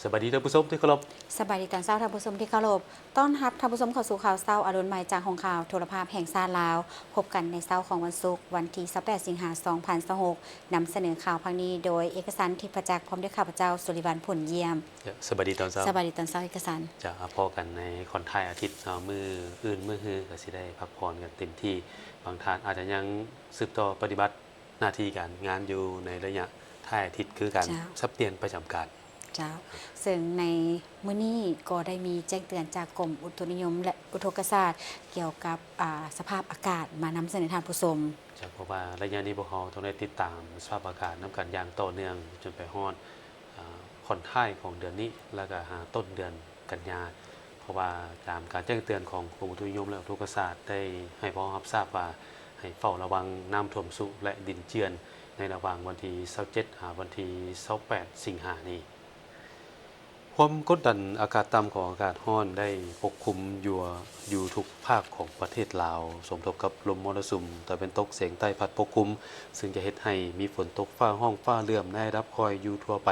ສະບາຍດີທ່ານຜູ້ຊົມທີ່ເຄົາລົບ. ສະບາຍດີຕອນເຊົ້າທ່ານຜູ້ຊົມທີ່ເຄົາລົບ. ຕ້ອນຮັບທ່ານຜູ້ຊົມເຂົ້າສູ່ຂ່າວເຊົ້າອະລຸນໃໝ່ຈາກຫ້ອງຂ່າວໂທລະພາບແຫ່ງຊາດລາວ. ພົບກັນໃນເຊົ້າຂອງວັນສຸກ ວັນທີຊາວແປດ ສິງຫາ ສອງພັນຊາວຫົກ ນຳສະເໜີຂ່າວພາກນີ້ໂດຍເອກະສັນ ທິບພະຈັກ ພ້ອມດ້ວຍຂ້າພະເຈົ້າ ສຸລິວັນ ຜົນຢ້ຽມ. ສະບາຍດີຕອນເຊົ້າ. ສະບາຍດີຕອນເຊົ້າເອກະສັນ. ຈະພໍ້ກັນໃນຂອນທ້າຍອາທິດເນາະ, ມື້ອື່ນມື້ຮືກໍຊິໄດ້ພັກຜ່ອນກັນເຕັມທີ່. ບາງທ່ານອາດຈະຍັງສືບຕໍ່ປະຕິບັດ ໜ້າທີ່ການງານຢູ່ໃນໄລຍະທ້າຍອາທິດຄືການ ເຈົ້າ ສັບປ່ຽນປະຈຳການ. ເຈົ້າ ເຊິ່ງໃນມື້ນີ້ກໍໄດ້ມີແຈ້ງເຕືອນຈາກກົມອຸຕຸນິຍົມ ແລະ ອຸທົກກະສາດ ກ່ຽວກັບ ອາ ສະພາບອາກາດມານຳສະເໜີທ່ານຜູ້ຊົມ. ເຈົ້າ ເພາະວ່າໄລຍະນີ້ພວກເຮົາຕ້ອງໄດ້ຕິດຕາມສະພາບອາກາດນຳກັນຢ່າງຕໍ່ເນື່ອງ ຈົນໄປຮອດ ອາ ຂ້ອນທ້າຍຂອງເດືອນນີ້ ແລ້ວກໍຫາຕົ້ນເດືອນກັນຍາ. ເພາະວ່າຕາມການແຈ້ງເຕືອນຂອງກົມອຸຕຸນິຍົມ ແລະ ອຸທົກກະສາດ ໄດ້ໃຫ້ພວກເຮົາຮັບຊາບວ່າ ໃຫ້ເຝົ້າລະວັງນ້ຳຖ້ວມຊຸ ແລະ ດິນເຈື່ອນ ໃນລະຫວ່າງວັນທີຊາວເຈັດ ຫາວັນທີຊາວແປດ ສິງຫານີ້. ຄວາມກົດດັນອາກາດຕ່ຳຂອງອາກາດຮ້ອນໄດ້ປົກຄຸມຢູ່ ຢູ່ທຸກພາກຂອງປະເທດລາວ, ສົມທົບກັບລົມມໍລະສຸມຕາເວັນຕົກສຽງໃຕ້ພັດປົກຄຸມ, ເຊິ່ງຈະເຮັດໃຫ້ມີຝົນຕົກຟ້າຮ້ອງຟ້າເຫຼື້ອມໃນລະດັບຄ່ອຍຢູ່ທົ່ວໄປ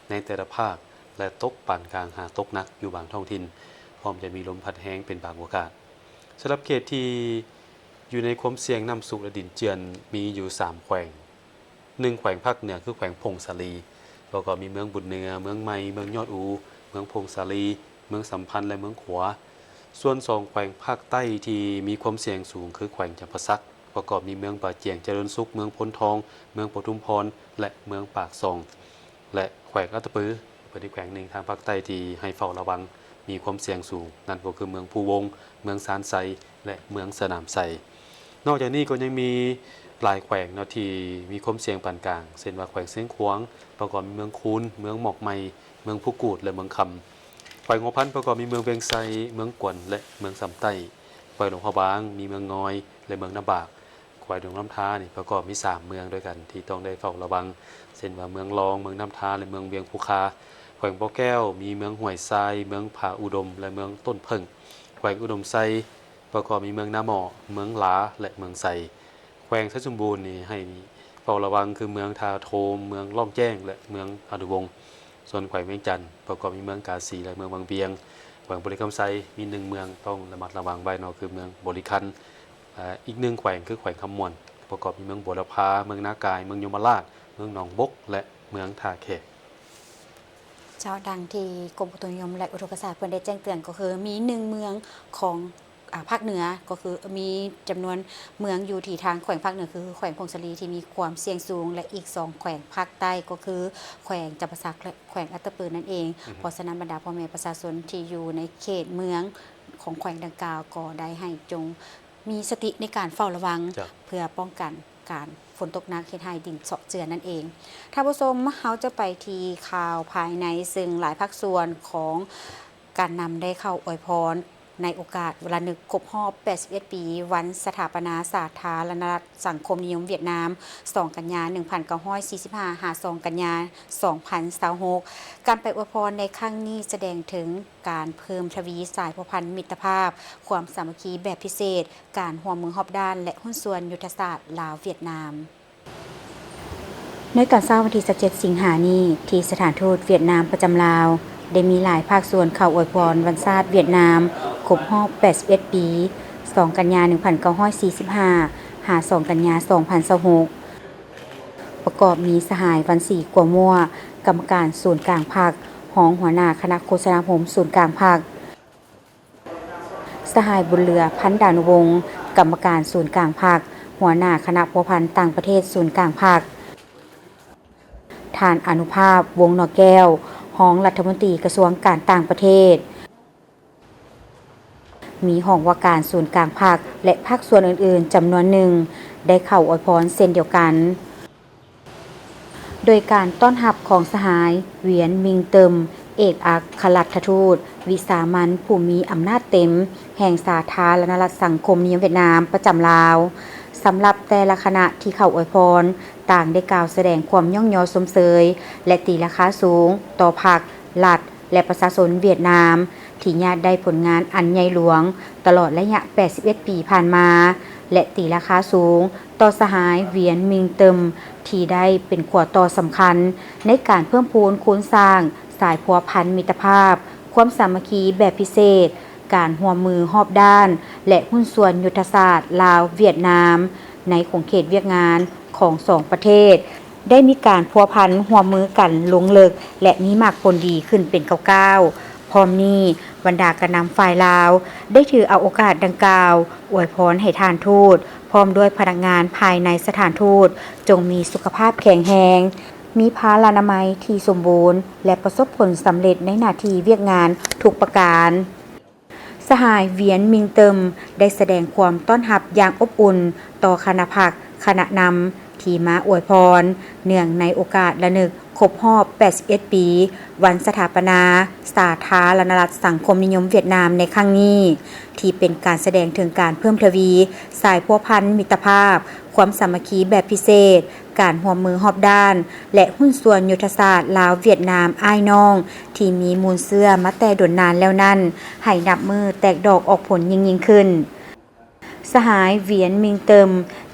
ໃນແຕ່ລະພາກ ແລະ ຕົກປານກາງຫາຕົກໜັກຢູ່ບາງທ້ອງຖິ່ນ, ພ້ອມຈະມີລົມພັດແຮງເປັນບາງໂອກາດ. ສຳລັບເຂດທີ່ຢູ່ໃນຄວາມສ່ຽງນ້ຳຊຸ ແລະ ດິນເຈື່ອນ ມີຢູ່ສາມແຂວງ. ໜຶ່ງ ແຂວງພາກເໜືອ ຄືແຂວງຜົ້ງສາລີ ປະກອບມີເມືອງບຸນເໜືອ, ເມືອງໃໝ່, ເມືອງຍອດອູ, ເມືອງຜົ້ງສາລີ, ເມືອງສຳພັນ ແລະ ເມືອງຂວາ. ສ່ວນສອງແຂວງພາກໃຕ້ທີ່ມີຄວາມສ່ຽງສູງ ຄືແຂວງຈຳປາສັກ ປະກອບມີເມືອງບາຈຽງ, ຈະເລີນສຸກ, ເມືອງໂພນທອງ, ເມືອງປະທຸມພອນ ແລະ ເມືອງປາກຊ່ອງ. ແລະ ແຂວງອັດຕະປື ເປັນອີກແຂວງໜຶ່ງທາງພາກໃຕ້ທີ່ໃຫ້ເຝົ້າລະວັງມີຄວາມສ່ຽງສູງ, ນັ້ນກໍຄືເມືອງພູວົງ, ເມືອງຊານໄຊ ແລະ ເມືອງສະໜາມໄຊ. ນອກຈາກນີ້ກໍຍັງມີຫຼາຍແຂວງເນາະທີ່ມີຄວາມສ່ຽງປານກາງ, ເຊັ່ນວ່າແຂວງຊຽງຂວາງ ປະກອບມີເມືອງຄູນ, ເມືອງໝອກໄໝ່, ເມືອງພູກູດ ແລະ ເມືອງຄຳ. ແຂວງຫົວພັນປະກອບມີເມືອງວຽງໄຊ, ເມືອງກວນ ແລະ ເມືອງຊຳໃຕ້. ແຂວງຫຼວງພະບາງມີເມືອງງອຍ ແລະ ເມືອງນ້ຳບາກ. ແຂວງຫຼວງນ້ຳທານີ້ປະກອບມີສາມເມືອງດ້ວຍກັນທີ່ຕ້ອງໄດ້ເຝົ້າລະວັງ, ເຊັ່ນວ່າເມືອງລອງ, ເມືອງນ້ຳທາ ແລະ ເມືອງວຽງພູຄາ. ແຂວງບໍ່ແກ້ວມີເມືອງຫ້ວຍຊາຍ, ເມືອງຜາອຸດົມ ແລະ ເມືອງຕົ້ນເຜິ້ງ. ແຂວງອຸດົມໄຊປະກອບມີເມືອງນາໝໍ້, ເມືອງຫຼາ ແລະ ເມືອງໄຊ. ແຂວງໄຊສົມບູນນີ້ໃຫ້ເຝົ້າລະວັງຄືເມືອງທ່າໂທມ, ເມືອງລ້ອງແຈ້ງ ແລະ ເມືອງອະນຸວົງ. ສ່ວນແຂວງວຽງຈັນປະກອບມີເມືອງກາສີ ແລະ ເມືອງວັງວຽງ. ແຂວງບໍລິຄຳໄຊມີໜຶ່ງເມືອງຕ້ອງລະມັດລະວັງໄວ້ເນາະ ຄືເມືອງບໍລິຄັນ. ອາ ອີກໜຶ່ງແຂວງຄືແຂວງຄຳມ່ວນ ປະກອບມີເມືອງບົວລະພາ, ເມືອງນາກາຍ, ເມືອງຍົມມະລາດ, ເມືອງໜອງບົກ ແລະ ເມືອງທ່າແຂກ. ເຈົ້າ, ດັ່ງທີ່ກົມອຸຕຸນິຍົມ ແລະ ອຸທົກກະສາດເພິ່ນໄດ້ແຈ້ງເຕືອນ ກໍຄືມີໜຶ່ງເມືອງຂອງ ອາ ພາກເໜືອ ກໍຄືມີຈຳນວນເມືອງຢູ່ທີ່ທາງແຂວງພາກເໜືອ ຄືແຂວງຜົ້ງສາລີ ທີ່ມີຄວາມສ່ຽງສູງ ແລະ ອີກສອງແຂວງພາກໃຕ້ ກໍຄືແຂວງຈຳປາສັກ ແລະ ແຂວງອັດຕະປື ນັ້ນເອງ. ອືຮຶ. ເພາະສະນັ້ນ ບັນດາພໍ່ແມ່ປະຊາຊົນທີ່ຢູ່ໃນເຂດເມືອງຂອງແຂວງດັ່ງກ່າວ ກໍໄດ້ໃຫ້ຈົ່ງ ມີສະຕິໃນການເຝົ້າລະວັງ ເຈົ້າ ເພື່ອປ້ອງກັນການຝົນຕົກໜັກເຮັດໃຫ້ດິນເຊາະເຈື່ອນນັ້ນເອງ. ທ່ານຜູ້ຊົມ, ເຮົາຈະໄປທີ່ຂ່າວພາຍໃນ, ເຊິ່ງຫຼາຍພາກສ່ວນຂອງການນຳໄດ້ເຂົ້າອວຍພອນໃນໂອກາດລະນຶກຄົບຮອບແປດສິບເອັດປີ ວັນສະຖາປະນາສາທາລະນະລັດສັງຄົມນິຍົມຫວຽດນາມ ສອງກັນຍາ ໜຶ່ງພັນເກົ້າຮ້ອຍສີ່ສິບຫ້າ ຫາ ສອງກັນຍາ ສອງພັນຊາວຫົກ. ການໄປອວຍພອນໃນຄັ້ງນີ້ສະແດງເຖິງ ການເພີ່ມທະວີສາຍພົວພັນມິດຕະພາບ, ຄວາມສາມັກຄີແບບພິເສດ, ການຮ່ວມມືຮອບດ້ານ ແລະ ຫຸ້ນສ່ວນຍຸດທະສາດລາວ-ຫວຽດນາມ. ໃນຕອນເຊົ້າວັນທີຊາວເຈັດ ສິງຫານີ້, ທີ່ສະຖານທູດຫວຽດນາມປະຈຳລາວ ໄດ້ມີຫຼາຍພາກສ່ວນເຂົ້າອວຍພອນວັນຊາດຫວຽດນາມຄົບຮອບແປດສິບເອັດປີ, ສອງກັນຍາ ໜຶ່ງພັນເກົ້າຮ້ອຍສີ່ສິບຫ້າ ຫາ ສອງກັນຍາ ສອງພັນຊາວຫົກ. ປະກອບມີສະຫາຍ ວັນສີ ກົວມົ້ວ ກຳມະການສູນກາງພັກ, ຮອງຫົວໜ້າຄະນະໂຄສະນາອົບຮົມສູນກາງພັກ, ສະຫາຍ ບຸນເຫຼືອ ພັນດານຸວົງ ກຳມະການສູນກາງພັກ, ຫົວໜ້າຄະນະພົວພັນຕ່າງປະເທດສູນກາງພັກ, ທ່ານ ອານຸພາບ ວົງໜໍ່ແກ້ວ ຮອງລັດຖະມົນຕີກະຊວງການຕ່າງປະເທດ. ມີຫ້ອງວ່າການສູນກາງພັກ ແລະ ພາກສ່ວນອື່ນໆ ຈຳນວນໜຶ່ງ ໄດ້ເຂົ້າອວຍພອນເຊັ່ນດຽວກັນ, ໂດຍການຕ້ອນຮັບຂອງສະຫາຍ ຫວຽນ ມິງເຕີມ ເອກອັກຄະລັດຖະທູດວິສາມັນຜູ້ມີອຳນາດເຕັມແຫ່ງສາທາລະນະລັດສັງຄົມນິຍົມຫວຽດນາມປະຈຳລາວ. ສຳລັບແຕ່ລະຄະນະທີ່ເຂົ້າອວຍພອນ ຕ່າງໄດ້ກ່າວສະແດງຄວາມຍ້ອງຍໍຊົມເຊີຍ ແລະ ຕີລາຄາສູງຕໍ່ພັກ, ລັດ ແລະ ປະຊາຊົນຫວຽດນາມ ທີ່ຍາດໄດ້ຜົນງານອັນໃຫຍ່ຫຼວງຕະຫຼອດໄລຍະແປດສິບເອັດປີຜ່ານມາ ແລະ ຕີລາຄາສູງຕໍ່ສະຫາຍ ຫວຽນ ມິງເຕີມ ທີ່ໄດ້ເປັນຂົວຕໍ່ສຳຄັນໃນການເພີ່ມພູນຄູນສ້າງ ສາຍພົວພັນມິດຕະພາບ, ຄວາມສາມັກຄີແບບພິເສດ, ການຮ່ວມມືຮອບດ້ານ ແລະ ຫຸ້ນສ່ວນຍຸດທະສາດລາວ-ຫວຽດນາມ ໃນຂົງເຂດວຽກງານຂອງສອງປະເທດ ໄດ້ມີການພົວພັນຮ່ວມມືກັນລົງເລິກ ແລະ ມີໝາກຜົນດີຂຶ້ນເປັນກ້າວໆ. ພ້ອມນີ້, ບັນດາການນຳຝ່າຍລາວ ໄດ້ຖືເອົາໂອກາດດັ່ງກ່າວ ອວຍພອນໃຫ້ທ່ານທູດ ພ້ອມດ້ວຍພະນັກງານພາຍໃນສະຖານທູດ ຈົ່ງມີສຸຂະພາບແຂງແຮງ, ມີພາລານາໄມທີ່ສົມບູນ ແລະ ປະສົບຜົນສຳເລັດໃນໜ້າທີ່ວຽກງານທຸກປະການ. ສະຫາຍ ຫວຽນ ມິງເຕີມ ໄດ້ສະແດງຄວາມຕ້ອນຮັບຢ່າງອົບອຸ່ນຕໍ່ຄະນະພັກ, ຄະນະນຳ ທີ່ມາອວຍພອນ ເນື່ອງໃນໂອກາດລະນຶກຄົບຮອບແປດສິບເອັດປີ ວັນສະຖາປະນາສາທາລະນະລັດສັງຄົມນິຍົມຫວຽດນາມໃນຄັ້ງນີ້, ທີ່ເປັນການສະແດງເຖິງການເພີ່ມທະວີສາຍພົວພັນມິດຕະພາບ, ຄວາມສາມັກຄີແບບພິເສດ, ການຮ່ວມມືຮອບດ້ານ ແລະ ຫຸ້ນສ່ວນຍຸດທະສາດລາວ-ຫວຽດນາມອ້າຍນ້ອງ ທີ່ມີມູນເຊື້ອມາແຕ່ດົນນານແລ້ວນັ້ນ ໃຫ້ນັບມື້ແຕກດອກອອກຜົນຍິ່ງໆຂຶ້ນ. ສະຫາຍ ຫວຽນ ມິງເຕີມ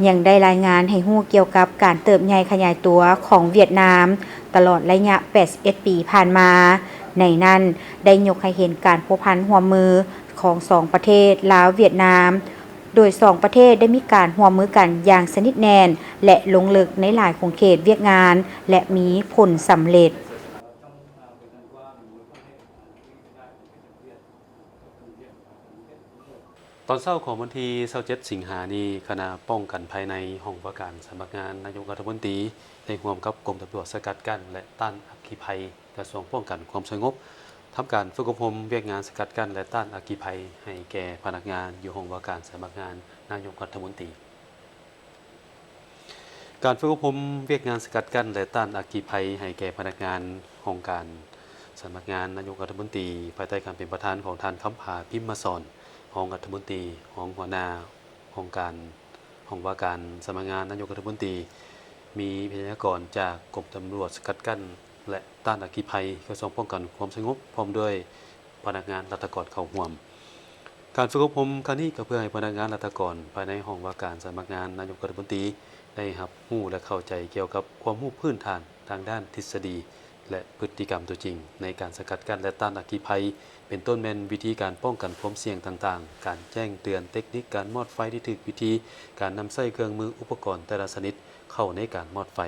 ຍັງໄດ້ລາຍງານໃຫ້ຮູ້ກ່ຽວກັບການເຕີບໃຫຍ່ຂະຫຍາຍຕົວຂອງຫວຽດນາມ ຕະຫຼອດໄລຍະແປດສິບເອັດປີຜ່ານມາ. ໃນນັ້ນ ໄດ້ຍົກໃຫ້ເຫັນການພົວພັນຮ່ວມມືຂອງສອງປະເທດ ລາວ-ຫວຽດນາມ, ໂດຍສອງປະເທດໄດ້ມີການຮ່ວມມືກັນຢ່າງສະໜິດແໜ້ນ ແລະ ລົງເລິກໃນຫຼາຍຂົງເຂດວຽກງານ ແລະ ມີຜົນສຳເລັດ. ຕອນເຊົ້າຂອງວັນທີຊາວເຈັດ ສິງຫານີ້, ຄະນະປ້ອງກັນພາຍໃນຫ້ອງວ່າການສຳນັກງານນາຍົກລັດຖະມົນຕີ ໄດ້ຮ່ວມກັບກົມຕຳຫຼວດສະກັດກັ້ນ ແລະ ຕ້ານອັກຄີໄພ ກະຊວງປ້ອງກັນຄວາມສະຫງົບ ທຳການຝຶກອົບຮົມວຽກງານສະກັດກັ້ນ ແລະ ຕ້ານອັກຄີໄພ ໃຫ້ແກ່ພະນັກງານຢູ່ຫ້ອງວ່າການສຳນັກງານນາຍົກລັດຖະມົນຕີ. ການຝຶກອົບຮົມວຽກງານສະກັດກັ້ນ ແລະ ຕ້ານອັກຄີໄພ ໃຫ້ແກ່ພະນັກງານຫ້ອງການສຳນັກງານນາຍົກລັດຖະມົນຕີ ພາຍໃຕ້ການເປັນປະທານຂອງທ່ານ ຄຳຜາ ພິມມະສອນ ຮອງລັດຖະມົນຕີ, ຮອງຫົວໜ້າຫ້ອງການ ຫ້ອງວ່າການສຳນັກງານນາຍົກລັດຖະມົນຕີ, ມີວິທະຍາກອນຈາກກົມຕຳຫຼວດສະກັດກັ້ນ ແລະ ຕ້ານອັກຄີໄພ ກະຊວງປ້ອງກັນຄວາມສະຫງົບ ພ້ອມດ້ວຍພະນັກງານລັດຖະກອນເຂົ້າຮ່ວມ. ການຝຶກອົບຮົມຄັ້ງນີ້ ກໍເພື່ອໃຫ້ພະນັກງານລັດຖະກອນພາຍໃນຫ້ອງວ່າການສຳນັກງານນາຍົກລັດຖະມົນຕີ ໄດ້ຮັບຮູ້ ແລະ ເຂົ້າໃຈກ່ຽວກັບຄວາມຮູ້ພື້ນຖານທາງດ້ານທິດສະດີ ແລະ ພຶດຕິກຳຕົວຈິງໃນການສະກັດກັ້ນ ແລະ ຕ້ານອັກຄີໄພ, ເປັນຕົ້ນແມ່ນວິທີການປ້ອງກັນຄວາມສ່ຽງຕ່າງໆ, ການແຈ້ງເຕືອນ, ເຕັກນິກການມອດໄຟທີ່ຖືກວິທີ, ການນຳໃຊ້ເຄື່ອງມືອຸປະກອນແຕ່ລະຊະນິດເຂົ້າໃນການມອດໄຟ,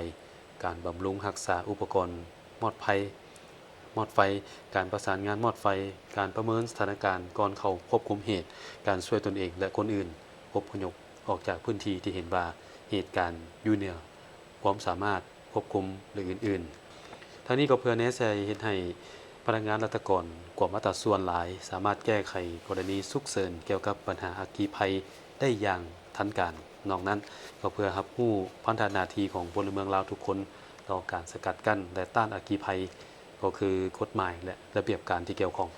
ການບຳລຸງຮັກສາອຸປະກອນມອດໄຟ, ມອດໄຟ, ການປະສານງານມອດໄຟ, ການປະເມີນສະຖານະການກ່ອນເຂົ້າຄວບຄຸມເຫດ, ການຊ່ວຍຕົນເອງ ແລະ ຄົນອື່ນ, ອົບພະຍົບອອກຈາກພື້ນທີ່ທີ່ເຫັນວ່າເຫດການຢູ່ເໜືອຄວາມສາມາດຄວບຄຸມ ຫຼື ອື່ນໆ. ທັງນີ້ກໍເພື່ອແນໃສ່ເຮັດໃຫ້ພະນັກງານລັດຖະກອນກວມອັດຕາສ່ວນຫຼາຍ ສາມາດແກ້ໄຂກໍລະນີສຸກເສີນກ່ຽວກັບບັນຫາອັກຄີໄພໄດ້ຢ່າງທັນການ. ນອກນັ້ນ, ກໍເພື່ອຮັບຮູ້ພັນທະໜ້າທີ່ຂອງພົນລະເມືອງລາວທຸກຄົນຕໍ່ການສະກັດກັ້ນ ແລະ ຕ້ານອັກຄີໄພ, ກໍຄືກົດໝາຍ ແລະ ລະບຽບການທີ່ກ່ຽວຂ້ອງ.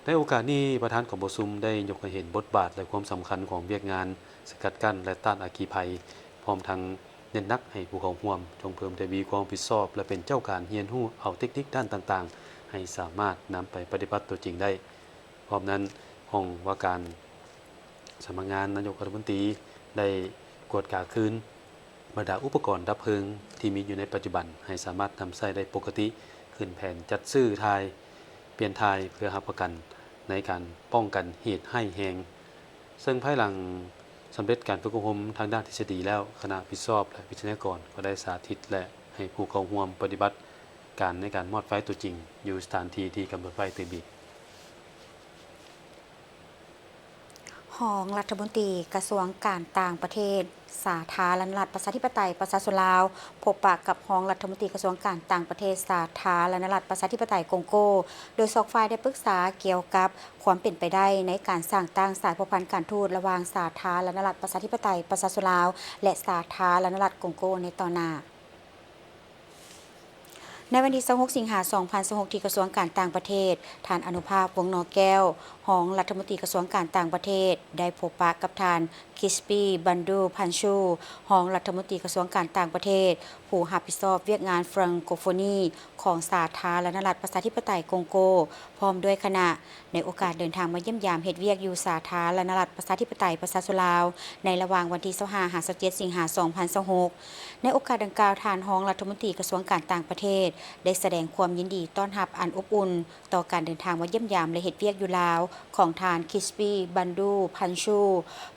ໃນໂອກາດນີ້, ປະທານກອງປະຊຸມໄດ້ຍົກໃຫ້ເຫັນບົດບາດ ແລະ ຄວາມສຳຄັນຂອງວຽກງານສະກັດກັ້ນ ແລະ ຕ້ານອັກຄີໄພ, ພ້ອມທັງເນັ້ນໜັກໃຫ້ຜູ້ເຂົ້າຮ່ວມຈົ່ງເພີ່ມທະວີຄວາມຮັບຜິດຊອບ ແລະ ເປັນເຈົ້າການຮຽນຮູ້ເອົາເຕັກນິກດ້ານຕ່າງໆ ໃຫ້ສາມາດນຳໄປປະຕິບັດຕົວຈິງໄດ້. ພ້ອມນັ້ນ, ຫ້ອງວ່າການ ສຳນັກງານນາຍົກລັດຖະມົນຕີໄດ້ກວດກາຄືນບັນດາອຸປະກອນດັບເພີງທີ່ມີຢູ່ໃນປັດຈຸບັນ ໃຫ້ສາມາດນຳໃຊ້ໄດ້ປົກກະຕິ, ຂຶ້ນແຜນຈັດຊື້ຖ່າຍ, ປ່ຽນຖ່າຍ ເພື່ອຮັບປະກັນໃນການປ້ອງກັນເຫດຮ້າຍແຮງ. ເຊິ່ງພາຍຫຼັງສຳເລັດການຝຶກອົບຮົມທາງດ້ານທິດສະດີແລ້ວ, ຄະນະຜິດຊອບ ແລະ ວິທະຍາກອນກໍໄດ້ສາທິດ ແລະ ໃຫ້ຜູ້ເຂົ້າຮ່ວມປະຕິບັດການໃນການມອດໄຟຕົວຈິງຢູ່ສະຖານທີ່ທີ່ກຳນົດໄວ້ຕື່ມອີກ. ຮອງລັດຖະມົນຕີກະຊວງການຕ່າງປະເທດ ສາທາລະນະລັດ ປະຊາທິປະໄຕ ປະຊາຊົນລາວ ພົບປະກັບຮອງລັດຖະມົນຕີກະຊວງການຕ່າງປະເທດ ສາທາລະນະລັດ ປະຊາທິປະໄຕກົງໂກ, ໂດຍສອງຝ່າຍໄດ້ປຶກສາກ່ຽວກັບຄວາມເປັນໄປໄດ້ໃນການສ້າງຕັ້ງສາຍພົວພັນການທູດລະຫວ່າງສາທາລະນະລັດ ປະຊາທິປະໄຕ ປະຊາຊົນລາວ ແລະ ສາທາລະນະລັດກົງໂກໃນຕໍ່ໜ້າ. ໃນວັນທີຊາວຫົກ ສິງຫາ ສອງພັນຊາວຫົກ ທີ່ກະຊວງການຕ່າງປະເທດ, ທ່ານ ອະນຸພາບ ວົງໜໍແກ້ວ, ຮອງລັດຖະມົນຕີກະຊວງການຕ່າງປະເທດ ໄດ້ພົບປະກັບທ່ານ ຄິສປີ ບັນດູ ພັນຊູ ຮອງລັດຖະມົນຕີກະຊວງການຕ່າງປະເທດ ຜູ້ຮັບຜິດຊອບວຽກງານ Francophonie ຂອງສາທາລະນະລັດປະຊາທິປະໄຕກົງໂກ ພ້ອມດ້ວຍຄະນະ ໃນໂອກາດເດີນທາງມາຢ້ຽມຢາມເຮັດວຽກຢູ່ສາທາລະນະລັດປະຊາທິປະໄຕປະຊາຊົນລາວ ໃນລະຫວ່າງວັນທີຊາວຫ້າ ຫາ ຊາວເຈັດ ສິງຫາ ສອງພັນຊາວຫົກ. ໃນໂອກາດດັ່ງກ່າວ, ທ່ານຮອງລັດຖະມົນຕີກະຊວງການຕ່າງປະເທດ ໄດ້ສະແດງຄວາມຍິນດີຕ້ອນຮັບອັນອົບອຸ່ນ ຕໍ່ການເດີນທາງມາຢ້ຽມຢາມ ແລະ ເຮັດວຽກຢູ່ລາວ ຂອງທ່ານ ຄິສປີ ບັນດູ ພັນຊູ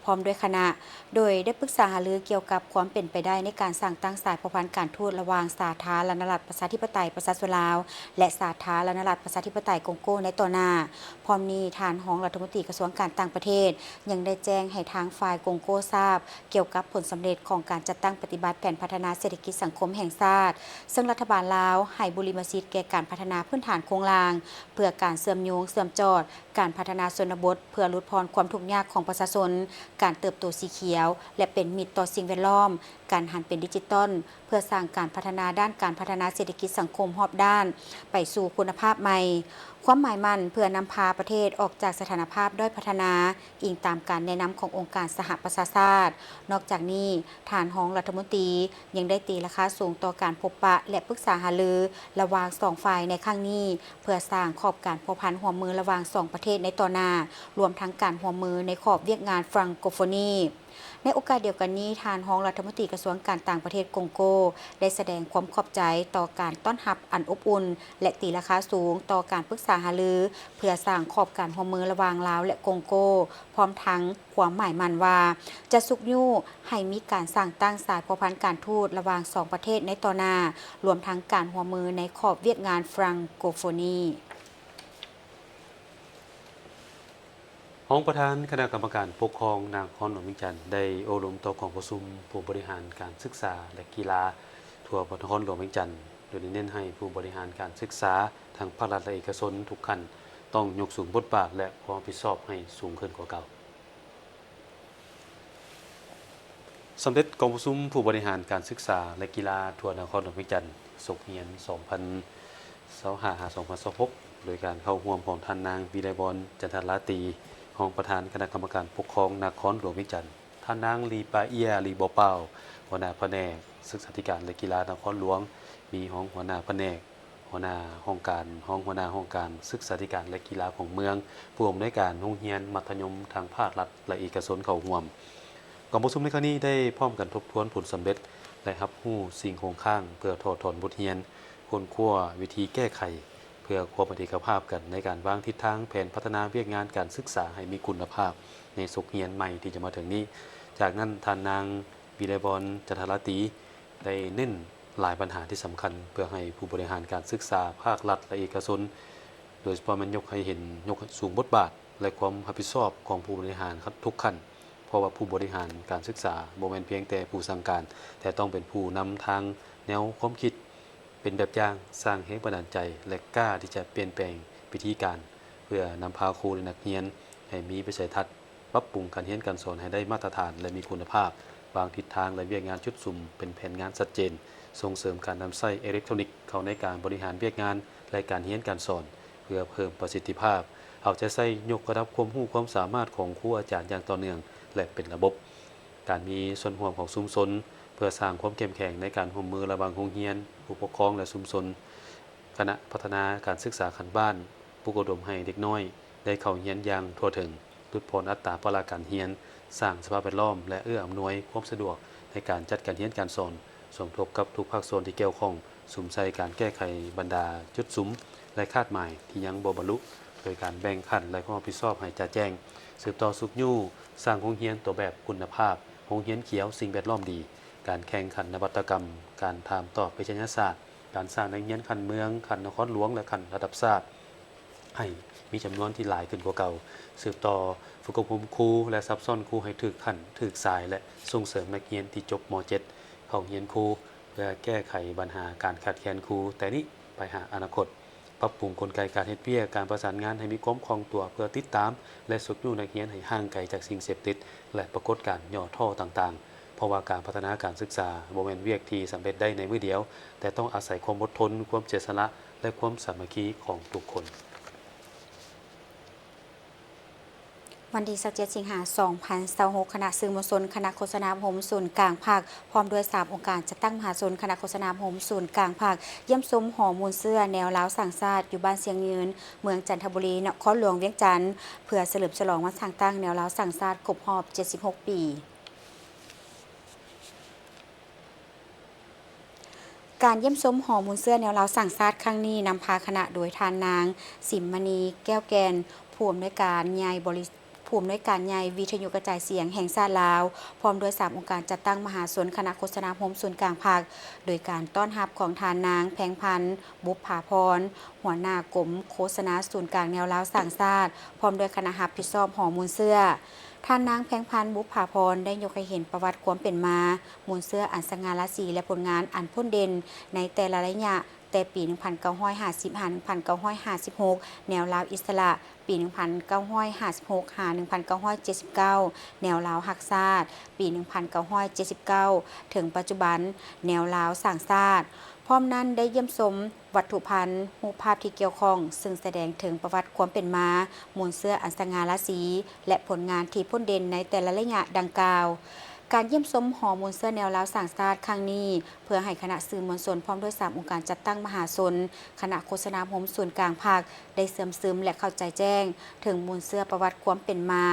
ພ້ອມດ້ວຍຄະນະ, ໂດຍໄດ້ປຶກສາຫາລືກ່ຽວກັບຄວາມເປັນໄປໄດ້ໃນການສ້າງຕັ້ງສາຍພົວພັນການທູດລະຫວ່າງສາທາລະນະລັດປະຊາທິປະໄຕປະຊາຊົນລາວ ແລະ ສາທາລະນະລັດປະຊາທິປະໄຕກົງໂກໃນຕໍ່ໜ້າ. ພ້ອມນີ້, ທ່ານຮອງລັດຖະມົນຕີກະຊວງການຕ່າງປະເທດ ຍັງໄດ້ແຈ້ງໃຫ້ທາງຝ່າຍກົງໂກຊາບ ກ່ຽວກັບຜົນສຳເລັດຂອງການຈັດຕັ້ງປະຕິບັດແຜນພັດທະນາເສດຖະກິດສັງຄົມແຫ່ງຊາດ, ເຊິ່ງລັດຖະບານລາວໃຫ້ບຸລິມະສິດແກ່ການພັດທະນາພື້ນຖານໂຄງລ່າງ ເພື່ອການເຊື່ອມໂຍງເຊື່ອມຈອດ ການພັດທະນາຊົນນະບົດ ເພື່ອຫຼຸດຜ່ອນຄວາມທຸກຍາກຂອງປະຊາຊົນ, ການເຕີບໂຕສີຂຽວ ແລະ ເປັນມິດຕໍ່ສິ່ງແວດລ້ອມ, ການຫັນເປັນດິຈິຕອນ ເພື່ອສ້າງການພັດທະນາດ້ານການພັດທະນາເສດຖະກິດສັງຄົມຮອບດ້ານໄປສູ່ຄຸນນະພາບໃໝ່. ຄວາມໝາຍໝັ້ນເພື່ອນຳພາປະເທດອອກຈາກສະຖານະພາບດ້ອຍພັດທະນາ, ອີງຕາມການແນະນຳຂອງອົງການສະຫະປະຊາຊາດ. ນອກຈາກນີ້, ທ່ານຮອງລັດຖະມົນຕີຍັງໄດ້ຕີລາຄາສູງຕໍ່ການພົບປະ ແລະ ປຶກສາຫາລືລະຫວ່າງສອງຝ່າຍໃນຄັ້ງນີ້ ເພື່ອສ້າງຂອບການພົວພັນຮ່ວມມືລະຫວ່າງສອງປະເທດໃນຕໍ່ໜ້າ, ລວມທັງການຮ່ວມມືໃນຂອບວຽກງານ Francophonie. ໃນໂອກາດດຽວກັນນີ້, ທ່ານຮອງລັດຖະມົນຕີກະຊວງການຕ່າງປະເທດກົງໂກ ໄດ້ສະແດງຄວາມຂອບໃຈຕໍ່ການຕ້ອນຮັບອັນອົບອຸ່ນ ແລະ ຕີລາຄາສູງຕໍ່ການປຶກສາຫາລື ເພື່ອສ້າງຂອບການຮ່ວມມືລະຫວ່າງລາວ ແລະ ກົງໂກ, ພ້ອມທັງຄວາມໝາຍໝັ້ນວ່າ ຈະຊຸກຍູ້ໃຫ້ມີການສ້າງຕັ້ງສາຍພົວພັນການທູດລະຫວ່າງສອງປະເທດໃນຕໍ່ໜ້າ, ລວມທັງການຮ່ວມມືໃນຂອບວຽກງານ Francophonie. ຮອງປະທານຄະນະກຳມະການປົກຄອງນະຄອນຫຼວງວຽງຈັນ ໄດ້ໂອ້ລົມຕໍ່ກອງປະຊຸມຜູ້ບໍລິຫານການສຶກສາ ແລະ ກິລາທົ່ວນະຄອນຫຼວງວຽງຈັນ, ໂດຍໄດ້ເນັ້ນໃຫ້ຜູ້ບໍລິຫານການສຶກສາທັງພາກລັດ ແລະ ເອກະຊົນທຸກຂັ້ນ ຕ້ອງຍົກສູງບົດບາດ ແລະ ຄວາມຮັບຜິດຊອບໃຫ້ສູງຂຶ້ນກວ່າເກົ່າ. ສຳເລັດກອງປະຊຸມຜູ້ບໍລິຫານການສຶກສາ ແລະ ກິລາທົ່ວນະຄອນຫຼວງວຽງຈັນ ສົກຮຽນ ສອງພັນຊາວຫ້າ ຫາ ສອງພັນຊາວຫົກ ໂດຍການເຂົ້າຮ່ວມຂອງທ່ານນາງ ວິໄລວອນ ຈັນທະລາຕີ ຮອງປະທານຄະນະກຳມະການປົກຄອງນະຄອນຫຼວງວຽງຈັນ, ທ່ານນາງ ລີປາເອຍ ລີບໍ່ເປົ່າ ຫົວໜ້າພະແນກສຶກສາທິການ ແລະ ກິລານະຄອນຫຼວງ, ມີຮອງຫົວໜ້າພະແນກ, ຫົວໜ້າຫ້ອງການ, ຮອງຫົວໜ້າຫ້ອງການສຶກສາທິການ ແລະ ກິລາຂອງເມືອງ, ຜູ້ອຳນວຍການໂຮງຮຽນມັດທະຍົມທັງພາກລັດ ແລະ ເອກະຊົນເຂົ້າຮ່ວມ. ກອງປະຊຸມໃນຄັ້ງນີ້ໄດ້ພ້ອມກັນທົບທວນຜົນສຳເລັດ ແລະ ຮັບຮູ້ສິ່ງຄົງຄ້າງ ເພື່ອຖອດຖອນບົດຮຽນ, ຄົ້ນຄວ້າວິທີແກ້ໄຂ ເພື່ອຄວາມເປັນເອກະພາບກັນໃນການວາງທິດທາງແຜນພັດທະນາວຽກງານການສຶກສາໃຫ້ມີຄຸນນະພາບໃນສົກຮຽນໃໝ່ທີ່ຈະມາເຖິງນີ້. ຈາກນັ້ນ, ທ່ານນາງ ວິໄລວອນ ຈັນທະລາຕີ ໄດ້ເນັ້ນຫຼາຍບັນຫາທີ່ສຳຄັນ ເພື່ອໃຫ້ຜູ້ບໍລິຫານການສຶກສາພາກລັດ ແລະ ເອກະຊົນ ໂດຍສະເພາະແມ່ນຍົກໃຫ້ເຫັນ, ຍົກໃຫ້ສູງບົດບາດ ແລະ ຄວາມຮັບຜິດຊອບຂອງຜູ້ບໍລິຫານທຸກຂັ້ນ, ເພາະວ່າຜູ້ບໍລິຫານການສຶກສາບໍ່ແມ່ນພຽງແຕ່ຜູ້ສັ່ງການ, ແຕ່ຕ້ອງເປັນຜູ້ນຳທາງແນວຄວາມຄິດ, ເປັນແບບຢ່າງ, ສ້າງແຮງບັນດານໃຈ ແລະ ກ້າທີ່ຈະປ່ຽນແປງວິທີການ ເພື່ອນຳພາຄູ ແລະ ນັກຮຽນໃຫ້ມີວິໄສທັດ ປັບປຸງການຮຽນການສອນໃຫ້ໄດ້ມາດຕະຖານ ແລະ ມີຄຸນນະພາບ, ວາງທິດທາງ ແລະ ວຽກງານຈຸດສຸມເປັນແຜນງານຊັດເຈນ, ສົ່ງເສີມການນຳໃຊ້ເອເລັກໂທຣນິກເຂົ້າໃນການບໍລິຫານວຽກງານ ແລະ ການຮຽນການສອນ ເພື່ອເພີ່ມປະສິດທິພາບ, ເອົາໃຈໃສ່ຍົກລະດັບຄວາມຮູ້ຄວາມສາມາດຂອງຄູອາຈານຢ່າງຕໍ່ເນື່ອງ ແລະ ເປັນລະບົບ, ການມີສ່ວນຮ່ວມຂອງຊຸມຊົນ ເພື່ອສ້າງຄວາມເຂັ້ມແຂງໃນການຮ່ວມມືລະຫວ່າງໂຮງຮຽນ, ຜູ້ປົກຄອງ ແລະ ຊຸມຊົນ, ຄະນະພັດທະນາການສຶກສາຂັ້ນບ້ານ ປຸກອົບຮົມໃຫ້ເດັກນ້ອຍໄດ້ເຂົ້າຮຽນຢ່າງທົ່ວເຖິງ, ຫຼຸດຜ່ອນອັດຕາພາລະການຮຽນ, ສ້າງສະພາບແວດລ້ອມ ແລະ ເອື້ອອຳນວຍຄວາມສະດວກໃນການຈັດການຮຽນການສອນ, ສົມທົບກັບທຸກພາກສ່ວນທີ່ກ່ຽວຂ້ອງ, ສຸມໃສ່ການແກ້ໄຂບັນດາຈຸດສຸມ ແລະ ຄາດໝາຍທີ່ຍັງບໍ່ບັນລຸ, ໂດຍການແບ່ງຂັ້ນ ແລະ ຄວາມຮັບຜິດຊອບໃຫ້ຈະແຈ້ງ, ສືບຕໍ່ຊຸກຍູ້ສ້າງໂຮງຮຽນຕົວແບບຄຸນນະພາບ, ໂຮງຮຽນຂຽວ, ສິ່ງແວດລ້ອມດີ, ການແຂ່ງຂັນນະວັດຕະກຳ, ການຖາມຕອບວິທະຍາສາດ, ການສ້າງນັກຮຽນຂັ້ນເມືອງ, ຂັ້ນນະຄອນຫຼວງ ແລະ ຂັ້ນລະດັບຊາດ ໃຫ້ມີຈຳນວນທີ່ຫຼາຍຂຶ້ນກວ່າເກົ່າ, ສືບຕໍ່ຝຶກອົບຮົມຄູ ແລະ ສັບຊ້ອນຄູໃຫ້ຖືກຂັ້ນ, ຖືກສາຍ ແລະ ສົ່ງເສີມນັກຮຽນທີ່ຈົບ ມ. ເຈັດ ເຂົ້າຮຽນຄູ ເພື່ອແກ້ໄຂບັນຫາການຂາດແຄນຄູແຕ່ນີ້ໄປຫາອະນາຄົດ, ປັບປຸງກົນໄກການເຮັດວຽກ, ການປະສານງານໃຫ້ມີຄວາມຄ່ອງຕົວ ເພື່ອຕິດຕາມ ແລະ ຊຸກຍູ້ນັກຮຽນໃຫ້ຫ່າງໄກຈາກສິ່ງເສບຕິດ ແລະ ປາກົດການຫຍໍ້ທໍ້ຕ່າງໆ. ເພາະວ່າການພັດທະນາການສຶກສາບໍ່ແມ່ນວຽກທີ່ສຳເລັດໄດ້ໃນມື້ດຽວ, ແຕ່ຕ້ອງອາໄສຄວາມອົດທົນ, ຄວາມເສຍສະຫຼະ ແລະ ຄວາມສາມັກຄີຂອງທຸກຄົນ. ວັນທີຊາວເຈັດ ສິງຫາ ສອງພັນຊາວຫົກ, ຄະນະສື່ມວນຊົນ, ຄະນະໂຄສະນາອົບຮົມສູນກາງພັກ ພ້ອມດ້ວຍສາມອົງການຈັດຕັ້ງມະຫາຊົນ, ຄະນະໂຄສະນາອົບຮົມສູນກາງພັກ ຢ້ຽມຊົມຫໍມູນເຊື້ອແນວລາວສ້າງຊາດ ຢູ່ບ້ານຊຽງຍືນ, ເມືອງຈັນທະບູລີ, ນະຄອນຫຼວງວຽງຈັນ ເພື່ອສະເຫຼີມສະຫຼອງວັນສ້າງຕັ້ງແນວລາວສ້າງຊາດຄົບຮອບເຈັດສິບຫົກປີ. ການຢ້ຽມຊົມຫໍມູນເຊື້ອແນວລາວສ້າງຊາດຄັ້ງນີ້ ນຳພາຄະນະໂດຍທ່ານນາງ ສິມມະນີ ແກ້ວແກ່ນ ຜູ້ອຳນວຍການໃຫຍ່ບໍລິ ຜູ້ອຳນວຍການໃຫຍ່ວິທະຍຸກະຈາຍສຽງແຫ່ງຊາດລາວ, ພ້ອມດ້ວຍສາມອົງການຈັດຕັ້ງມະຫາຊົນ, ຄະນະໂຄສະນາອົບຮົມສູນກາງພັກ, ໂດຍການຕ້ອນຮັບຂອງທ່ານນາງ ແພງພັນ ບຸບຜາພອນ ຫົວໜ້າກົມໂຄສະນາສູນກາງແນວລາວສ້າງຊາດ, ພ້ອມດ້ວຍຄະນະຮັບຜິດຊອບຫໍມູນເຊື້ອ. ທ່ານນາງ ແພງພັນ ບຸບຜາພອນ ໄດ້ຍົກໃຫ້ເຫັນປະຫວັດຄວາມເປັນມາມູນເຊື້ອອັນສະຫງ່າລາສີ ແລະ ຜົນງານອັນໂດດເດັ່ນໃນແຕ່ລະໄລຍະ ແຕ່ປີໜຶ່ງພັນເກົ້າຮ້ອຍຫ້າສິບ ຫາ ໜຶ່ງພັນເກົ້າຮ້ອຍຫ້າສິບຫົກ ແນວລາວອິດສະຫຼະ, ປີໜຶ່ງພັນເກົ້າຮ້ອຍຫ້າສິບຫົກ ຫາ ໜຶ່ງພັນເກົ້າຮ້ອຍເຈັດສິບເກົ້າ ແນວລາວຮັກຊາດ, ປີໜຶ່ງພັນເກົ້າຮ້ອຍເຈັດສິບເກົ້າ ເຖິງປັດຈຸບັນ ແນວລາວສ້າງຊາດ. ພ້ອມນັ້ນໄດ້ຢ້ຽມຊົມວັດຖຸພັນ, ຮູບພາບທີ່ກ່ຽວຂ້ອງ, ຊຶ່ງສະແດງເຖິງປະຫວັດຄວາມເປັນມາມູນເຊື້ອອັນສະຫງ່າລາສີ ແລະ ຜົນງານທີ່ໂດດເດັ່ນໃນແຕ່ລະໄລຍະດັ່ງກ່າວ. ການຢ້ຽມຊົມຫໍມູນເຊື້ອແນວລາວສ້າງຊາດຄັ້ງນີ້ ເພື່ອໃຫ້ຄະນະສື່ມວນຊົນ ພ້ອມດ້ວຍສາມອົງການຈັດຕັ້ງມະຫາຊົນ, ຄະນະໂຄສະນາອົບຮົມສູນກາງພັກ ໄດ້ເຊື່ອມຊຶມ ແລະ ເຂົ້າໃຈແຈ້ງເຖິງມູນເຊື້ອປະຫວັດຄວາມເປັນມາ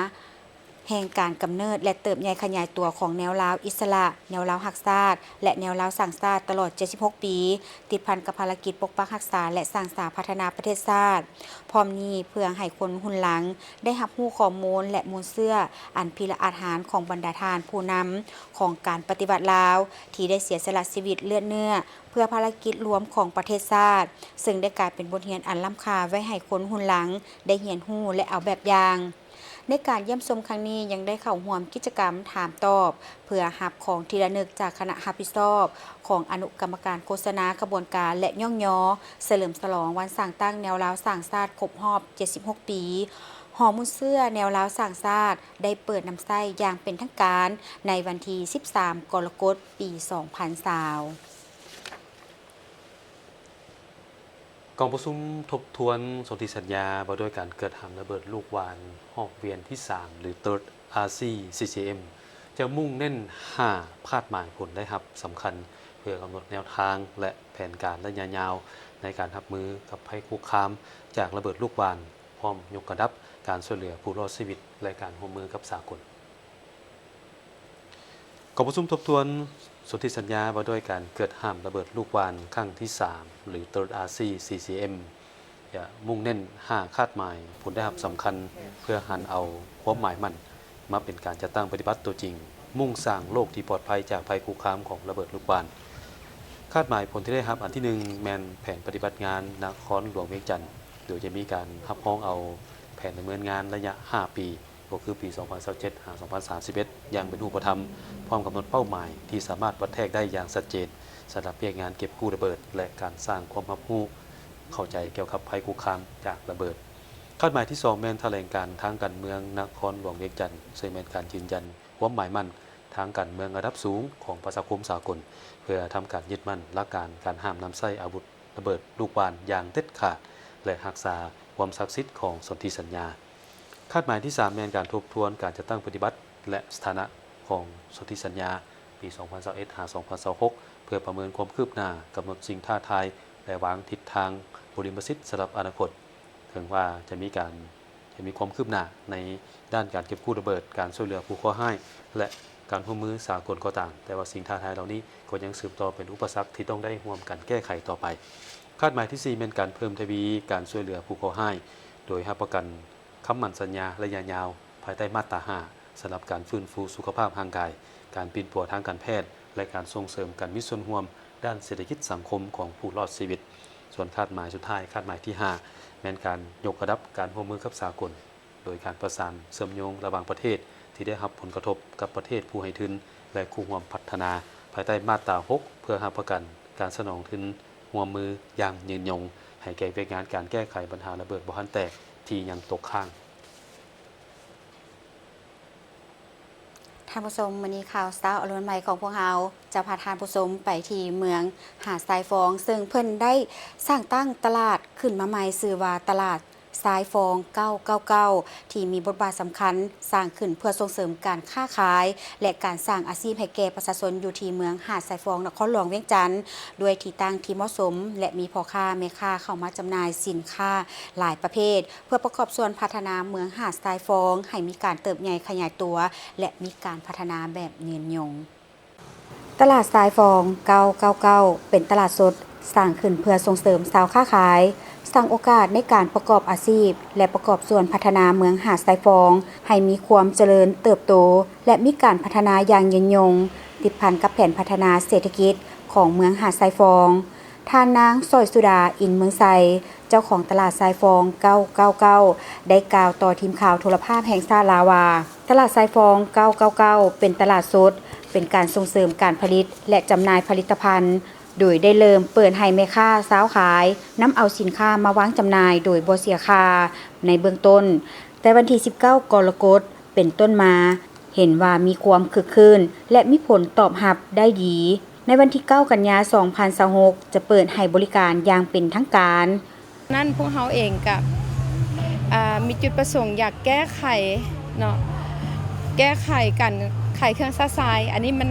ແຫ່ງການກຳເນີດ ແລະ ເຕີບໃຫຍ່ຂະຫຍາຍຕົວຂອງແນວລາວອິດສະຫຼະ, ແນວລາວຮັກຊາດ ແລະ ແນວລາວສ້າງຊາດຕະຫຼອດເຈັດສິບຫົກປີ, ຕິດພັນກັບພາລະກິດປົກປັກຮັກສາ ແລະ ສ້າງສາພັດທະນາປະເທດຊາດ. ພ້ອມນີ້ເພື່ອໃຫ້ຄົນຮຸ່ນຫຼັງໄດ້ຮັບຮູ້ຂໍ້ມູນ ແລະ ມູນເຊື້ອອັນພິລະອາດຫານຂອງບັນດາທ່ານຜູ້ນຳຂອງການປະຕິວັດລາວ ທີ່ໄດ້ເສຍສະຫຼະຊີວິດເລືອດເນື້ອເພື່ອພາລະກິດລວມຂອງປະເທດຊາດ, ເຊິ່ງໄດ້ກາຍເປັນບົດຮຽນອັນລ້ຳຄ່າໄວ້ໃຫ້ຄົນຮຸ່ນຫຼັງໄດ້ຮຽນຮູ້ ແລະ ເອົາແບບຢ່າງ. ໃນການຢ້ຽມຊົມຄັ້ງນີ້ ຍັງໄດ້ເຂົ້າຮ່ວມກິດຈະກຳຖາມຕອບ ເພື່ອຮັບຂອງທີ່ລະນຶກຈາກຄະນະຮັບຜິດຊອບຂອງອະນຸກຳມະການໂຄສະນາຂະບວນການ ແລະ ຍ້ອງຍໍສະເຫຼີມສະຫຼອງວັນສ້າງຕັ້ງແນວລາວສ້າງຊາດຄົບຮອບເຈັດສິບຫົກປີ. ຫໍມູນເຊື້ອແນວລາວສ້າງຊາດໄດ້ເປີດນຳໃຊ້ຢ່າງເປັນທາງການໃນວັນທີສິບສາມ ກໍລະກົດ ປີສອງພັນຊາວ. ກອງປະຊຸມທົບທວນສົນທິສັນຍາວ່າດ້ວຍການເກີດຫ້າມລະເບີດລູກຫວ່ານຮອບວຽນທີສາມ ຫຼື Third ອາຊີ ຊີ ຊີ ເອັມ ຈະມຸ່ງເນັ້ນຫ້າຄາດໝາຍຜົນໄດ້ຮັບສຳຄັນ ເພື່ອກຳນົດແນວທາງ ແລະ ແຜນການໄລຍະຍາວໃນການຮັບມືກັບໄພຄຸກຄາມຈາກລະເບີດລູກຫວ່ານ, ພ້ອມຍົກລະດັບການຊ່ວຍເຫຼືອຜູ້ລອດຊີວິດ ແລະ ການຮ່ວມມືກັບສາກົນ. ກອງປະຊຸມທົບທວນສົນທິສັນຍາວ່າດ້ວຍການເກີດຫ້າມລະເບີດລູກຫວ່ານຄັ້ງທີສາມ ຫຼື Third ອາຊີ ຊີ ຊີ ເອັມ ຈະມຸ່ງເນັ້ນຫ້າຄາດໝາຍຜົນໄດ້ຮັບສຳຄັນ ເພື່ອຫັນເອົາຄວາມໝາຍໝັ້ນມາເປັນການຈັດຕັ້ງປະຕິບັດຕົວຈິງ, ມຸ່ງສ້າງໂລກທີ່ປອດໄພຈາກໄພຄຸກຄາມຂອງລະເບີດລູກຫວ່ານ. ຄາດໝາຍຜົນທີ່ໄດ້ຮັບອັນທີໜຶ່ງ ແມ່ນແຜນປະຕິບັດງານນະຄອນຫຼວງວຽງຈັນ, ໂດຍຈະມີການຮັບຮອງເອົາແຜນດຳເນີນງານໄລຍະຫ້າປີ ກໍຄືປີສອງພັນຊາວເຈັດ ຫາ ສອງພັນສາມສິບເອັດ ຢ່າງເປັນຮູບປະທຳ, ພ້ອມກຳນົດເປົ້າໝາຍທີ່ສາມາດວັດແທກໄດ້ຢ່າງຊັດເຈນ ສຳລັບວຽກງານເກັບກູ້ລະເບີດ ແລະ ການສ້າງຄວາມຮັບຮູ້ເຂົ້າໃຈກ່ຽວກັບໄພຄຸກຄາມຈາກລະເບີດ. ຄາດໝາຍທີສອງ ແມ່ນຖະແຫຼງການທາງການເມືອງນະຄອນຫຼວງວຽງຈັນ, ເຊິ່ງແມ່ນການຢືນຢັນຄວາມໝາຍໝັ້ນທາງການເມືອງລະດັບສູງຂອງປະຊາຄົມສາກົນ, ເພື່ອທຳການຍຶດໝັ້ນຫຼັກການການຫ້າມນຳໃຊ້ອາວຸດລະເບີດລູກຫວ່ານຢ່າງເດັດຂາດ ແລະ ຮັກສາຄວາມສັກສິດຂອງສົນທິສັນຍາ. ຄາດໝາຍທີສາມ ແມ່ນການທົບທວນການຈັດຕັ້ງປະຕິບັດ ແລະ ສະຖານະຂອງສົນທິສັນຍາປີສອງພັນຊາວເອັດ ຫາ ສອງພັນຊາວຫົກ ເພື່ອປະເມີນຄວາມຄືບໜ້າ, ກຳນົດສິ່ງທ້າທາຍ ແລະ ວາງທິດທາງບຸລິມະສິດສຳລັບອະນາຄົດ. ເຖິງວ່າຈະມີການ ຈະມີຄວາມຄືບໜ້າໃນດ້ານການເກັບກູ້ລະເບີດ, ການຊ່ວຍເຫຼືອຜູ້ເຄາະຮ້າຍ ແລະ ການຮ່ວມມືສາກົນກໍຕາມ, ແຕ່ວ່າສິ່ງທ້າທາຍເຫຼົ່ານີ້ກໍຍັງສືບຕໍ່ເປັນອຸປະສັກທີ່ຕ້ອງໄດ້ຮ່ວມກັນແກ້ໄຂຕໍ່ໄປ. ຄາດໝາຍທີສີ່ ແມ່ນການເພີ່ມທະວີການຊ່ວຍເຫຼືອຜູ້ເຄາະຮ້າຍ, ໂດຍຮັບປະກັນ ຄຳໝັ້ນສັນຍາໄລຍະຍາວ ພາຍໃຕ້ມາດຕາຫ້າ ສຳລັບການຟື້ນຟູສຸຂະພາບຮ່າງກາຍ, ການປິ່ນປົວທາງການແພດ ແລະ ການສົ່ງເສີມການມີສ່ວນຮ່ວມດ້ານເສດຖະກິດສັງຄົມຂອງຜູ້ລອດຊີວິດ. ສ່ວນຄາດໝາຍສຸດທ້າຍ, ຄາດໝາຍທີຫ້າ ແມ່ນການຍົກລະດັບການຮ່ວມມືກັບສາກົນ, ໂດຍການປະສານເຊື່ອມໂຍງລະຫວ່າງປະເທດທີ່ໄດ້ຮັບຜົນກະທົບກັບປະເທດຜູ້ໃຫ້ທຶນ ແລະ ຄູ່ຮ່ວມພັດທະນາ ພາຍໃຕ້ມາດຕາຫົກ ເພື່ອຮັບປະກັນການສະໜອງທຶນຮ່ວມມືຢ່າງຍືນຍົງ ໃຫ້ແກ່ວຽກງານການແກ້ໄຂບັນຫາລະເບີດບໍ່ທັນແຕກ ທີ່ຍັງຕົກຄ້າງ. ທ່ານຜູ້ຊົມ, ມື້ນີ້ຂ່າວເຊົ້າອາລຸນໃໝ່ຂອງພວກເຮົາຈະພາທ່ານຜູ້ຊົມໄປທີ່ເມືອງຫາດຊາຍຟອງ, ເຊິ່ງເພິ່ນໄດ້ສ້າງຕັ້ງຕະຫຼາດຂຶ້ນມາໃໝ່, ຊື່ວ່າຕະຫຼາດ ຊາຍຟອງ ເກົ້າເກົ້າເກົ້າ ທີ່ມີບົດບາດສຳຄັນ ສ້າງຂຶ້ນເພື່ອສົ່ງເສີມການຄ້າຂາຍ ແລະ ການສ້າງອາຊີບໃຫ້ແກ່ປະຊາຊົນຢູ່ທີ່ເມືອງຫາດຊາຍຟອງ ນະຄອນຫຼວງວຽງຈັນ ດ້ວຍທີ່ຕັ້ງທີ່ເໝາະສົມ ແລະ ມີພໍ່ຄ້າແມ່ຄ້າເຂົ້າມາຈຳໜ່າຍສິນຄ້າຫຼາຍປະເພດ ເພື່ອປະກອບສ່ວນພັດທະນາເມືອງຫາດຊາຍຟອງ ໃຫ້ມີການເຕີບໃຫຍ່ຂະຫຍາຍຕົວ ແລະ ມີການພັດທະນາແບບຍືນຍົງ. ຕະຫຼາດຊາຍຟອງ ເກົ້າເກົ້າເກົ້າ ເປັນຕະຫຼາດສົດ ສ້າງຂຶ້ນເພື່ອສົ່ງເສີມຊາວຄ້າຂາຍ, ສ້າງໂອກາດໃນການປະກອບອາຊີບ ແລະ ປະກອບສ່ວນພັດທະນາເມືອງຫາດຊາຍຟອງ ໃຫ້ມີຄວາມຈະເລີນເຕີບໂຕ ແລະ ມີການພັດທະນາຢ່າງຍືນຍົງ, ຕິດພັນກັບແຜນພັດທະນາເສດຖະກິດຂອງເມືອງຫາດຊາຍຟອງ. ທ່ານນາງ ສອຍສຸດາ ອິນເມືອງໄຊ ເຈົ້າຂອງຕະຫຼາດຊາຍຟອງ ເກົ້າເກົ້າເກົ້າ ໄດ້ກ່າວຕໍ່ທີມຂ່າວໂທລະພາບແຫ່ງຊາດລາວວ່າ, ຕະຫຼາດຊາຍຟອງ ເກົ້າເກົ້າເກົ້າ ເປັນຕະຫຼາດສົດ, ເປັນການສົ່ງເສີມການຜະລິດ ແລະ ຈຳໜ່າຍຜະລິດຕະພັນ, ໂດຍໄດ້ເລີ່ມເປີດໃຫ້ແມ່ຄ້າຊາວຂາຍນຳເອົາສິນຄ້າມາວາງຈຳໜ່າຍໂດຍບໍ່ເສຍຄ່າໃນເບື້ອງຕົ້ນ, ແຕ່ວັນທີສິບເກົ້າ ກໍລະກົດ ເປັນຕົ້ນມາ ເຫັນວ່າມີຄວາມຄຶກຄື້ນ ແລະ ມີຜົນຕອບຮັບໄດ້ດີ. ໃນວັນທີເກົ້າ ກັນຍາ ສອງພັນຊາວຫົກ ຈະເປີດໃຫ້ບໍລິການຢ່າງເປັນທາງການ. ນັ້ນພວກເຮົາເອງກະ ອ່າ ມີຈຸດປະສົງຢາກແກ້ໄຂເນາະ ແກ້ໄຂການຂາຍເຄື່ອງຊະຊາຍ ອັນນີ້ມັນ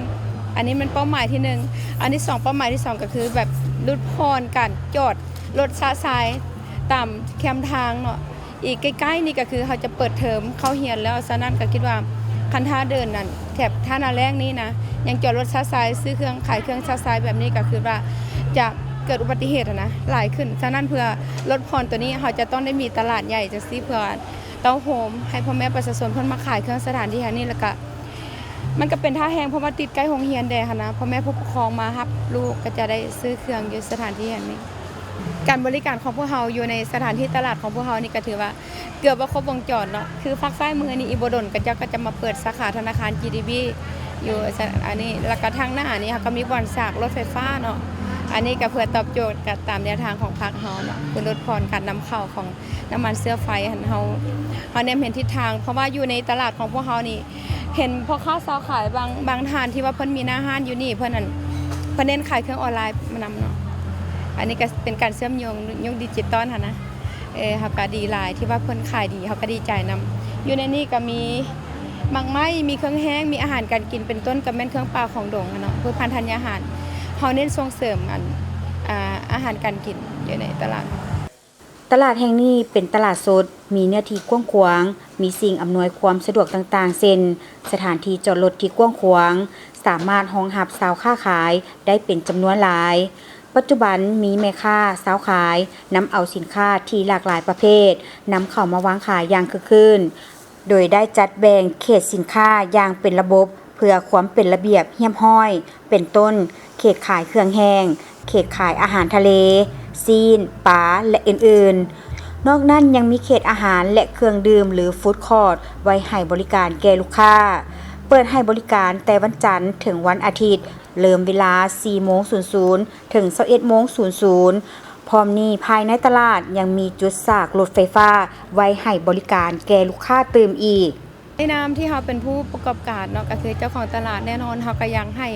ອັນນີ້ມັນເປົ້າໝາຍທີໜຶ່ງ. ອັນທີສອງ ເປົ້າໝາຍທີສອງ ກໍຄືແບບຫຼຸດຜ່ອນການຈອດລົດຊະຊາຍຕາມແຄມທາງເນາະ. ອີກໃກ້ໆນີ້ກໍຄືເຮົາຈະເປີດເທີມເຂົ້າຮຽນແລ້ວ, ສະນັ້ນກໍຄິດວ່າຄັນຖ້າເດີນນັ້ນ ແຖບທ່ານາແລ້ງນີ້ນະ ຍັງຈອດລົດຊະຊາຍ ຊື້ເຄື່ອງ ຂາຍເຄື່ອງຊະຊາຍແບບນີ້ ກໍຄືວ່າຈະເກີດອຸບັດຕິເຫດຫັ້ນນະຫຼາຍຂຶ້ນ. ສະນັ້ນເພື່ອລົດຜ່ອນໂຕນີ້ ເຮົາຈະຕ້ອງໄດ້ມີຕະຫຼາດໃຫຍ່ຈັ່ງຊີ້ ເພື່ອເຕົ້າໂຮມໃຫ້ພໍ່ແມ່ປະຊາຊົນເພິ່ນມາຂາຍເຄື່ອງສະຖານທີ່ແຫ່ງນີ້ ແລ້ວກະ ມັນກໍເປັນທ່າແຮງ ເພາະວ່າຕິດໃກ້ໂຮງຮຽນແດ່ຫັ້ນນະ, ພໍ່ແມ່ຜູ້ປົກຄອງມາຮັບລູກກໍຈະໄດ້ຊື້ເຄື່ອງຢູ່ສະຖານທີ່ແຫ່ງນີ້. ການບໍລິການຂອງພວກເຮົາຢູ່ໃນສະຖານທີ່ຕະຫຼາດຂອງພວກເຮົານີ້ກໍຖືວ່າເກືອບວ່າຄົບວົງຈອນເນາະ, ຄືພາກຊ້າຍມືນີ້ອີກບໍ່ດົນ ເຂົາເຈົ້າກໍຈະມາເປີດສາຂາທະນາຄານ ຈີ ດີ ບີ ຢູ່ ສະ ອັນນີ້, ແລ້ວກໍທາງໜ້ານີ້ເຮົາກໍມີບ່ອນສາກລົດໄຟຟ້າເນາະ, ອັນນີ້ກໍເພື່ອຕອບໂຈດກັບຕາມແນວທາງຂອງພັກເຮົາເນາະ, ຄືຫຼຸດຜ່ອນການນຳເຂົ້າຂອງ ນ້ຳມັນເຊື້ອໄຟຫັ້ນ ເຮົາ ເຮົາແນມເຫັນທິດທາງ ເພາະວ່າຢູ່ໃນຕະຫຼາດຂອງພວກເຮົານີ້ ເຫັນພໍ່ຄ້າຊາວຂາຍບາງ ບາງທ່ານທີ່ວ່າເພິ່ນມີໜ້າຮ້ານຢູ່ນີ້ ເພິ່ນນັ້ນ ເພິ່ນເນັ້ນຂາຍເຄື່ອງອອນລາຍມານຳເນາະ, ອັນນີ້ກໍເປັນການເຊື່ອມໂຍງຍຸກດິຈິຕອນຫັ້ນນະ, ເອີ ເຮົາກໍດີຫຼາຍທີ່ວ່າເພິ່ນຂາຍດີ ເຮົາກໍດີໃຈນຳ. ຢູ່ໃນນີ້ກໍມີໝາກໄມ້ ມີເຄື່ອງແຫ້ງ ມີອາຫານການກິນ ເປັນຕົ້ນກໍແມ່ນເຄື່ອງປ່າຂອງດົງຫັ້ນເນາະ, ພືດພັນທັນຍາຫານ ເຮົາເນັ້ນສົ່ງເສີມອັນ ອາ ອາຫານການກິນຢູ່ໃນຕະຫຼາດ. ຕະຫຼາດແຫ່ງນີ້ເປັນຕະຫຼາດສົດ, ມີເນື້ອທີ່ກວ້າງຂວາງ, ມີສິ່ງອຳນວຍຄວາມສະດວກຕ່າງໆ ເຊັ່ນ ສະຖານທີ່ຈອດລົດທີ່ກວ້າງຂວາງ, ສາມາດຮອງຮັບຊາວຄ້າຂາຍໄດ້ເປັນຈຳນວນຫຼາຍ. ປັດຈຸບັນມີແມ່ຄ້າຊາວຂາຍນຳເອົາສິນຄ້າທີ່ຫຼາກຫຼາຍປະເພດ ນຳເຂົ້າມາວາງຂາຍຢ່າງຄຶກຄື້ນ. ໂດຍໄດ້ຈັດແບ່ງເຂດສິນຄ້າຢ່າງເປັນລະບົບ ເພື່ອຄວາມເປັນລະບຽບຮຽບຮ້ອຍ ເປັນຕົ້ນ ເຂດຂາຍເຄື່ອງແຫ້ງ, ເຂດຂາຍອາຫານທະເລ, ຊີ້ນ, ປາ ແລະ ອື່ນໆ. ນອກນັ້ນຍັງມີເຂດອາຫານ ແລະ ເຄື່ອງດື່ມ ຫຼື ຟູດຄອດ ໄວ້ໃຫ້ບໍລິການແກ່ລູກຄ້າ. ເປີດໃຫ້ບໍລິການແຕ່ວັນຈັນເຖິງວັນອາທິດ, ເລີ່ມເວລາສີ່ໂມງສູນສູນ ເຖິງຊາວເອັດໂມງສູນສູນ. ພ້ອມນີ້, ພາຍໃນຕະຫຼາດຍັງມີຈຸດສາກລົດໄຟຟ້າໄວ້ໃຫ້ບໍລິການແກ່ລູກຄ້າຕື່ມອີກ. ໃນນາມທີ່ເຮົາເປັນຜູ້ປະກອບການເນາະ, ກໍຄືເຈົ້າຂອງຕະຫຼາດ, ແນ່ນອນເຮົາກໍຢາກໃຫ້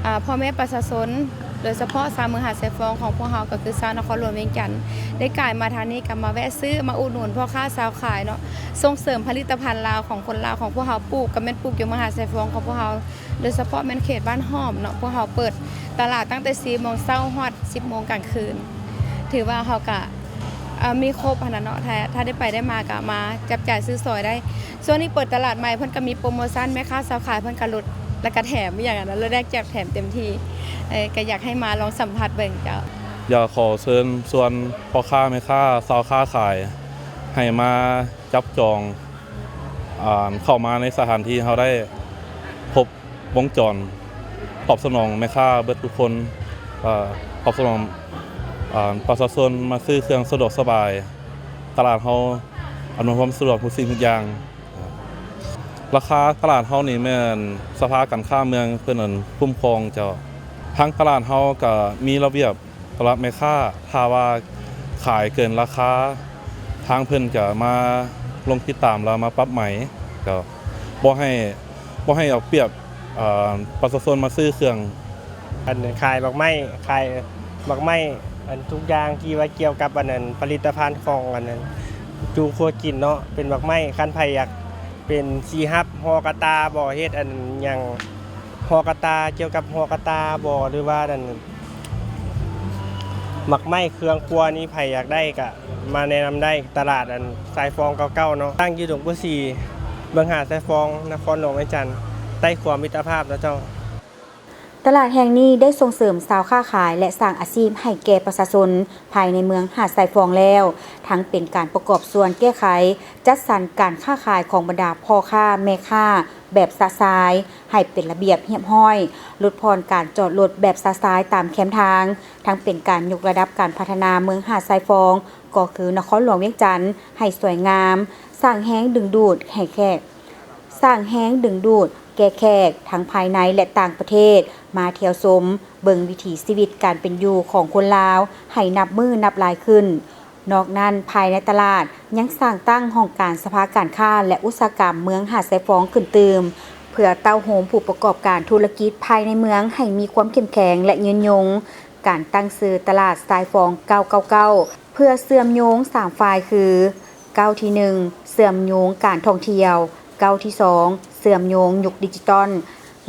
ອາ ພໍ່ແມ່ປະຊາຊົນ ໂດຍສະເພາະຊາວເມືອງຫາດຊາຍຟອງຂອງພວກເຮົາ, ກໍຄືຊາວນະຄອນຫຼວງວຽງຈັນ ໄດ້ກາຍມາທາງນີ້ ກໍມາແວະຊື້ ມາອຸດໜູນພໍ່ຄ້າຊາວຂາຍເນາະ, ສົ່ງເສີມຜະລິດຕະພັນລາວຂອງຄົນລາວຂອງພວກເຮົາ. ປູກກໍແມ່ນປູກຢູ່ເມືອງຫາດຊາຍຟອງຂອງພວກເຮົາ. ໂດຍສະເພາະແມ່ນເຂດບ້ານຫ້ອມເນາະ, ພວກເຮົາເປີດຕະຫຼາດຕັ້ງແຕ່ສີ່ໂມງເຊົ້າຮອດສິບໂມງກາງຄືນ. ຖືວ່າເຮົາກະ ເອີ ມີຄົບຫັ້ນນະເນາະ, ຖ້າ ຖ້າໄດ້ໄປໄດ້ມາກະມາຈັບຈ່າຍຊື້ສອຍໄດ້. ຊ່ວງນີ້ເປີດຕະຫຼາດໃໝ່ ເພິ່ນກະມີໂປຣໂມຊັນ, ແມ່ຄ້າຊາວຂາຍເພິ່ນກະຫຼຸດ ແລ້ວກະແຖມອີ່ຫຍັງຫັ້ນນະ, ລົດແດກແຈກແຖມເຕັມທີ່. ເອີ ກະຢາກໃຫ້ມາລອງສຳຜັດເບິ່ງເຈົ້າ. ຢາກຂໍເຊີນຊວນພໍ່ຄ້າແມ່ຄ້າຊາວຄ້າຂາຍ ໃຫ້ມາຈັບຈອງ ອ່າ ເຂົ້າມາໃນສະຖານທີ່ເຮົາໄດ້ຄົບວົງຈອນ ຕອບສະໜອງແມ່ຄ້າເບິດທຸກຄົນ, ເອີ ຕອບສະໜອງ ອ່າ ປະຊາຊົນມາຊື້ເຄື່ອງສະດວກສະບາຍ, ຕະຫຼາດເຮົາອຳນວຍຄວາມສະດວກທຸກສິ່ງທຸກຢ່າງ. ລາຄາຕະຫຼາດເຮົານີ້ແມ່ນສະພາການຄ້າເມືອງເພິ່ນ ອັນ ຄຸ້ມຄອງເຈົ້າ. ທາງຕະຫຼາດເຮົາກະມີລະບຽບ ສຳລັບແມ່ຄ້າ ຖ້າວ່າຂາຍເກີນລາຄາ ທາງເພິ່ນຈະມາລົງຕິດຕາມ ແລ້ວມາປັບໃໝ ກໍບໍ່ໃຫ້ ບໍ່ໃຫ້ເອົາປຽບ ເອີ ປະຊາຊົນມາຊື້ເຄື່ອງ. ອັນຂາຍໝາກໄມ້ ຂາຍໝາກໄມ້ ອັນທຸກຢ່າງທີ່ວ່າກ່ຽວກັບອັນນັ້ນ ຜະລິດຕະພັນຂອງອັນນັ້ນ ຢູ່ຄົວກິນເນາະ ເປັນໝາກໄມ້ ຄັນໃຜຢາກເປັນສີຮັບຫໍກະຕ່າບໍ ເຮັດອັນຫຍັງຫໍກະຕ່າ ກ່ຽວກັບຫໍກະຕ່າບໍ ຫຼືວ່າອັນໝາກໄມ້ເຄື່ອງຄົວນີ້ ໃຜຢາກໄດ້ກະມາແນະນຳໄດ້ ຕະຫຼາດອັນຊາຍຟອງເກົ້າເກົ້າເນາະ ຕັ້ງຢູ່ດົງໂປສີ ເມືອງຫາດຊາຍຟອງ ນະຄອນຫຼວງວຽງຈັນ ໃຕ້ຂົວມິດຕະພາບເນາະເຈົ້າ. ຕະຫຼາດແຫ່ງນີ້ໄດ້ສົ່ງເສີມຊາວຄ້າຂາຍ ແລະ ສ້າງອາຊີບໃຫ້ແກ່ປະຊາຊົນພາຍໃນເມືອງຫາດຊາຍຟອງແລ້ວ, ທັງເປັນການປະກອບສ່ວນແກ້ໄຂ, ຈັດສັນການຄ້າຂາຍຂອງບັນດາພໍ່ຄ້າແມ່ຄ້າແບບຊະຊາຍໃຫ້ເປັນລະບຽບຮຽບຮ້ອຍ, ຫຼຸດຜ່ອນການຈອດລົດແບບຊະຊາຍຕາມແຄມທາງ, ທັງເປັນການຍົກລະດັບການພັດທະນາເມືອງຫາດຊາຍຟອງ ກໍຄືນະຄອນຫຼວງວຽງຈັນ ໃຫ້ສວຍງາມ, ສ້າງແຮງດຶງດູດໃຫ້ແຂກ ສ້າງແຮງດຶງດູດແກ່ແຂກທັງພາຍໃນ ແລະ ຕ່າງປະເທດ ມາທ່ຽວຊົມເບິ່ງວິຖີຊີວິດການເປັນຢູ່ຂອງຄົນລາວໃຫ້ນັບມື້ນັບຫຼາຍຂຶ້ນ. ນອກນັ້ນ, ພາຍໃນຕະຫຼາດຍັງສ້າງຕັ້ງຫ້ອງການສະພາການຄ້າ ແລະ ອຸດສາຫະກຳເມືອງຫາດຊາຍຟອງຂຶ້ນຕື່ມ, ເພື່ອເຕົ້າໂຮມຜູ້ປະກອບການທຸລະກິດພາຍໃນເມືອງໃຫ້ມີຄວາມເຂັ້ມແຂງ ແລະ ຍືນຍົງ. ການຕັ້ງຊື່ຕະຫຼາດຊາຍຟອງເກົ້າເກົ້າເກົ້າ ເພື່ອເຊື່ອມໂຍງສາມຝ່າຍຄື ກ້າວທີໜຶ່ງ ເຊື່ອມໂຍງການທ່ອງທ່ຽວ, ກ້າວທີສອງ ເຊື່ອມໂຍງຍຸກດິຈິຕອນ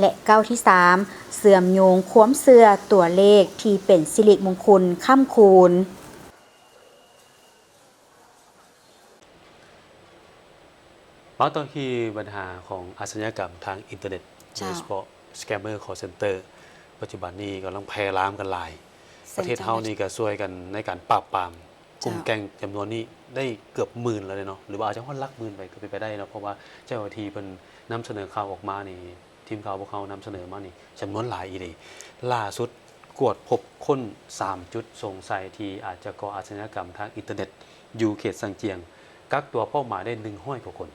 ແລະ ກ້າວທີສາມ ເຊື່ອມໂຍງຄວາມເຊື່ອຕົວເລກທີ່ເປັນສິລິມຸງຄຸນຄ້ຳຄູນ. ມາຕໍ່ທີ່ບັນຫາຂອງອາຊະຍາກຳທາງອິນເຕີເນັດ ເຈົ້າ ໂດຍສະເພາະສະແກມເມີ ຄໍເຊັນເຕີ ປັດຈຸບັນນີ້ກຳລັງແຜ່ລາມກັນຫຼາຍ. ປະເທດເຮົານີ້ກໍຊ່ວຍກັນໃນການປາບປາມກຸ່ມແກ້ງຈຳນວນນີ້ໄດ້ເກືອບໝື່ນແລ້ວເດເນາະ ຫຼືວ່າອາດຈະຮອດຫຼັກໝື່ນໄປກໍເປັນໄປໄດ້ເນາະ ເພາະວ່າເຈົ້າໜ້າທີ່ເພິ່ນນຳສະເໜີຂ່າວອອກມານີ້ ທີມຂ່າວພວກເຮົານຳສະເໜີມານີ້ຈຳນວນຫຼາຍອີ່ຫຼີ. ຫຼ້າສຸດກວດພົບຄົ້ນສາມຈຸດສົງໄສທີ່ອາດຈະກໍ່ອາຊະຍາກຳທາງອິນເຕີເນັດ ຢູ່ເຂດຊາງຈຽງ ກັກຕົວເປົ້າໝາຍໄດ້ໜຶ່ງຮ້ອຍກວ່າຄົນ.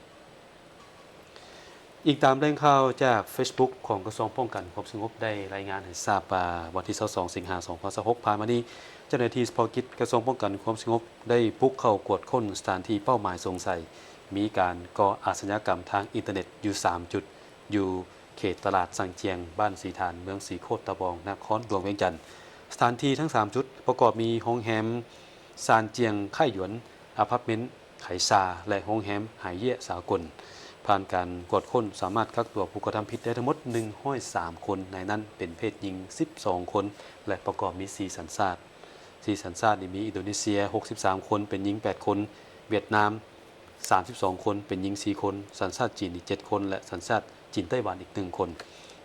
ອີງຕາມແຫຼ່ງຂ່າວຈາກເຟສບຸກຂອງກະຊວງປ້ອງກັນຄວາມສະຫງົບ ໄດ້ລາຍງານໃຫ້ຊາບວ່າ ວັນທີຊາວສອງ ສິງຫາ ສອງພັນຊາວຫົກ ຜ່ານມານີ້ ເຈົ້າໜ້າທີ່ສະເພາະກິດກະຊວງປ້ອງກັນຄວາມສະຫງົບ ໄດ້ບຸກເຂົ້າກວດຄົ້ນສະຖານທີ່ເປົ້າໝາຍສົງໄສ ມີການກໍ່ອາຊະຍາກຳທາງອິນເຕີເນັດຢູ່ສາມຈຸດ ຢູ່ເຂດຕະຫຼາດຊາງຈຽງ ບ້ານສີຖານ ເມືອງສີໂຄດຕະບອງ ນະຄອນຫຼວງວຽງຈັນ. ສະຖານທີ່ທັງສາມຈຸດປະກອບມີໂຮງແຮມຊານຈຽງໄຄຢວນ, ອາພາດເມັນໄຄຊາ ແລະ ໂຮງແຮມຫາຍເຢຍສາກົນ. ຜ່ານການກວດຄົ້ນ ສາມາດກັກຕົວຜູ້ກະທຳຜິດໄດ້ທັງໝົດໜຶ່ງຮ້ອຍສາມຄົນ, ໃນນັ້ນເປັນເພດຍິງສິບສອງຄົນ ແລະ ປະກອບມີສີ່ສັນຊາດ. ສີ່ສັນຊາດນີ້ມີອິນໂດເນເຊຍຫົກສິບສາມຄົນ, ເປັນຍິງແປດຄົນ, ຫວຽດນາມ ສາມສິບສອງຄົນ, ເປັນຍິງສີ່ຄົນ, ສັນຊາດຈີນອີກເຈັດຄົນ ແລະ ສັນຊາດຈີນໄຕ້ຫວັນອີກໜຶ່ງຄົນ.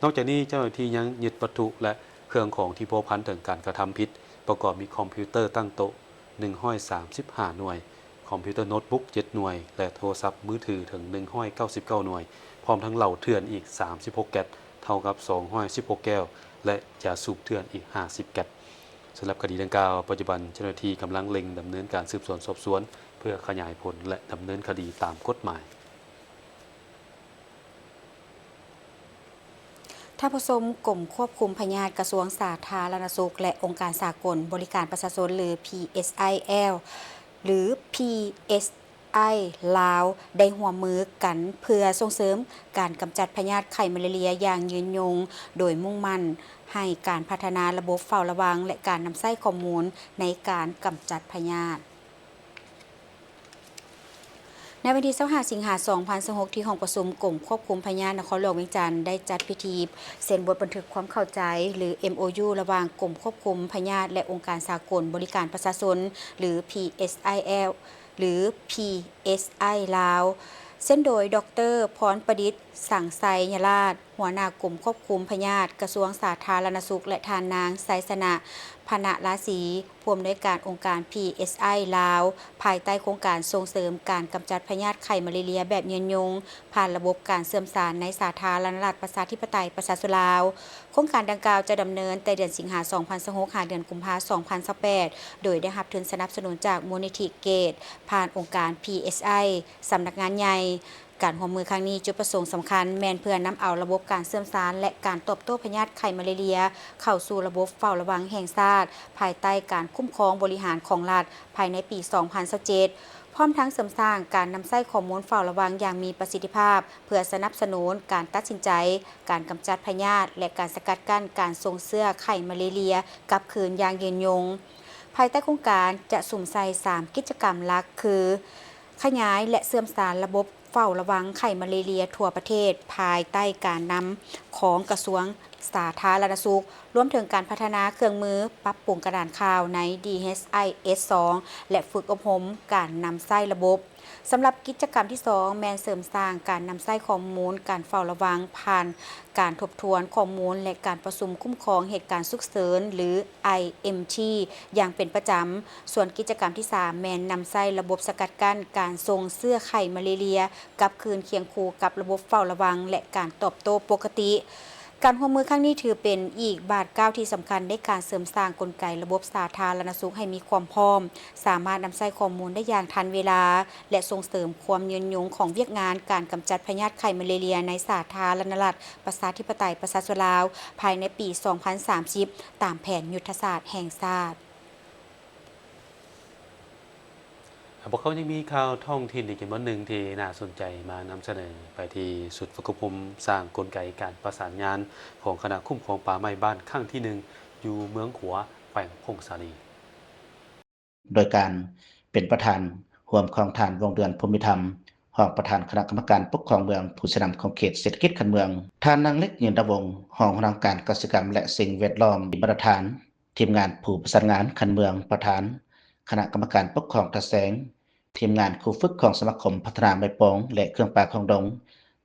ນອກຈາກນີ້ ເຈົ້າໜ້າທີ່ຍັງຍຶດວັດຖຸ ແລະ ເຄື່ອງຂອງທີ່ພົວພັນເຖິງການກະທຳຜິດ ປະກອບມີຄອມພິວເຕີຕັ້ງໂຕະໜຶ່ງຮ້ອຍສາມສິບຫ້າໜ່ວຍ, ຄອມພິວເຕີໂນດບຸກເຈັດໜ່ວຍ ແລະ ໂທລະສັບມືຖືເຖິງໜຶ່ງຮ້ອຍເກົ້າສິບເກົ້າໜ່ວຍ, ພ້ອມທັງເຫຼົ້າເຖື່ອນອີກສາມສິບຫົກແກັດ ເທົ່າກັບສອງຮ້ອຍສິບຫົກແກ້ວ ແລະ ຢາສູບເຖື່ອນອີກຫ້າສິບແກັດ. ສຳລັບຄະດີດັ່ງກ່າວ, ປັດຈຸບັນເຈົ້າໜ້າທີ່ກຳລັງເລັ່ງດຳເນີນການສືບສວນສອບສວນ ເພື່ອຂະຫຍາຍຜົນ ແລະ ດຳເນີນຄະດີຕາມກົດໝາຍ. ທ່ານຜູ້ຊົມ, ກົມຄວບຄຸມພະຍາດ ກະຊວງສາທາລະນະສຸກ ແລະ ອົງການສາກົນບໍລິການປະຊາຊົນ ຫຼື PSIL ຫຼື PSI ລາວ ໄດ້ຮ່ວມມືກັນເພື່ອສົ່ງເສີມການກຳຈັດພະຍາດໄຂ້ມາເລເຣັຽຢ່າງຍືນຍົງ, ໂດຍມຸ່ງໝັ້ນໃຫ້ການພັດທະນາລະບົບເຝົ້າລະວັງ ແລະ ການນຳໃຊ້ຂໍ້ມູນໃນການກຳຈັດພະຍາດ. ໃນວັນທີຊາວຫ້າ ສິງຫາ ສອງພັນຊາວຫົກ ທີ່ຫ້ອງປະຊຸມກົມຄວບຄຸມພະຍາດນະຄອນຫຼວງວຽງຈັນ ໄດ້ຈັດພິທີເຊັນບົດບັນທຶກຄວາມເຂົ້າໃຈ ຫຼື MOU ລະຫວ່າງກົມຄວບຄຸມພະຍາດ ແລະ ອົງການສາກົນບໍລິການປະຊາຊົນ ຫຼື PSIL ຫຼື PSI ລາວ ເຊັນໂດຍ ດອກເຕີ ພອນປະດິດ ສັງໄຊຍະລາດ ຫົວໜ້າກົມຄວບຄຸມພະຍາດ ກະຊວງສາທາລະນະສຸກ ແລະ ທ່ານນາງ ໄຊຊະນະ ພະນະລາສີ ຜູ້ອຳນວຍການອົງການ PSI ລາວ ພາຍໃຕ້ໂຄງການສົ່ງເສີມການກຳຈັດພະຍາດໄຂ້ມາເລເຣັຽແບບຍືນຍົງ ຜ່ານລະບົບການເຊື່ອມສານໃນສາທາລະນະລັດ ປະຊາທິປະໄຕ ປະຊາຊົນລາວ. ໂຄງການດັ່ງກ່າວຈະດຳເນີນແຕ່ເດືອນສິງຫາ ສອງພັນຊາວຫົກ ຫາເດືອນກຸມພາ ສອງພັນຊາວແປດ ໂດຍໄດ້ຮັບທຶນສະໜັບສະໜູນຈາກມູນນິທິເກດ ຜ່ານອົງການ PSI ສຳນັກງານໃຫຍ່. ການຮ່ວມມືຄັ້ງນີ້ ຈຸດປະສົງສຳຄັນແມ່ນເພື່ອນຳເອົາລະບົບການເຊື່ອມສານ ແລະ ການຕອບໂຕ້ພະຍາດໄຂ້ມາເລເຣັຽ ເຂົ້າສູ່ລະບົບເຝົ້າລະວັງແຫ່ງຊາດ ພາຍໃຕ້ການຄຸ້ມຄອງບໍລິຫານຂອງລັດ ພາຍໃນປີສອງພັນຊາວເຈັດ ພ້ອມທັງເສີມສ້າງການນຳໃຊ້ຂໍ້ມູນເຝົ້າລະວັງຢ່າງມີປະສິດທິພາບ ເພື່ອສະໜັບສະໜູນການຕັດສິນໃຈ ການກຳຈັດພະຍາດ ແລະ ການສະກັດກັ້ນການສົ່ງເຊື້ອໄຂ້ມາເລເຣັຽກັບຄືນຢ່າງຍືນຍົງ. ພາຍໃຕ້ໂຄງການຈະສຸມໃສ່ສາມກິດຈະກຳຫຼັກຄື ກ ຂະຫຍາຍ ແລະ ເຊື່ອມສານລະບົບເຝົ້າລະວັງໄຂ້ມາເລເຣັຽທົ່ວປະເທດ ພາຍໃຕ້ການນຳຂອງກະຊວງສາທາລະນະສຸກ, ລວມເຖິງການພັດທະນາເຄື່ອງມືປັບປຸງກະດານຂ່າວໃນ ດີເອັດໄອເອັດສອງ ແລະ ຝຶກອົບຮົມການນຳໃຊ້ລະບົບ. ສຳລັບກິດຈະກຳທີສອງ ແມ່ນເສີມສ້າງການນຳໃຊ້ຂໍ້ມູນການເຝົ້າລະວັງຜ່ານການທົບທວນຂໍ້ມູນ ແລະ ການປະຊຸມຄຸ້ມຄອງເຫດການສຸກເສີນ ຫຼື ໄອເອັມທີ ຢ່າງເປັນປະຈຳ. ສ່ວນກິດຈະກຳທີສາມ ແມ່ນນຳໃຊ້ລະບົບສະກັດກັ້ນການສົ່ງເຊື້ອໄຂ້ມາເລເຣັຽກັບຄືນຄຽງຄູ່ກັບລະບົບເຝົ້າລະວັງ ແລະ ການຕອບໂຕ້ປົກກະຕິ. ການຮ່ວມມືຄັ້ງນີ້ຖືເປັນອີກບາດກ້າວທີ່ສຳຄັນໃນການເສີມສ້າງກົນໄກລະບົບສາທາລະນະສຸກໃຫ້ມີຄວາມພ້ອມ, ສາມາດນຳໃຊ້ຂໍ້ມູນໄດ້ຢ່າງທັນເວລາ ແລະ ສົ່ງເສີມຄວາມຍືນຍົງຂອງວຽກງານການກຳຈັດພະຍາດໄຂ້ມາເລເຣັຽໃນສາທາລະນະລັດ ປະຊາທິປະໄຕ ປະຊາຊົນລາວ ພາຍໃນປີສອງພັນສາມສິບ ຕາມແຜນຍຸດທະສາດແຫ່ງຊາດ. ພວກເຮົາຍັງມີຂ່າວທ້ອງຖິ່ນອີກຈຳນວນໜຶ່ງທີ່ໜ້າສົນໃຈມານຳສະເໜີ ໄປທີ່ຊຸດຝຶກອົບຮົມສ້າງກົນໄກການປະສານງານຂອງຄະນະຄຸ້ມຄອງປ່າໄມ້ບ້ານຄັ້ງທີໜຶ່ງ ຢູ່ເມືອງຂົວ ແຂວງຜົ້ງສາລີ. ໂດຍການເປັນປະທານຮ່ວມຂອງທ່ານ ວົງເດືອນ ພົມມິທຳ ຮອງປະທານຄະນະກຳມະການປົກຄອງເມືອງ ຜູ້ຊີ້ນຳຂອງເຂດເສດຖະກິດຂັ້ນເມືອງ, ທ່ານ ນາງເລັກ ຍືນດາວົງ ຮອງຫົວໜ້າການກະສິກຳ ແລະ ສິ່ງແວດລ້ອມ ທີ່ບັນດາທ່ານ, ທີມງານຜູ້ປະສານງານຂັ້ນເມືອງ, ປະທານຄະນະກຳມະການປົກຄອງຕາແສງ, ທີມງານຄູຝຶກຂອງສະມາຄົມພັດທະນາໄມ້ປອງ ແລະ ເຄື່ອງປ່າຂອງດົງ,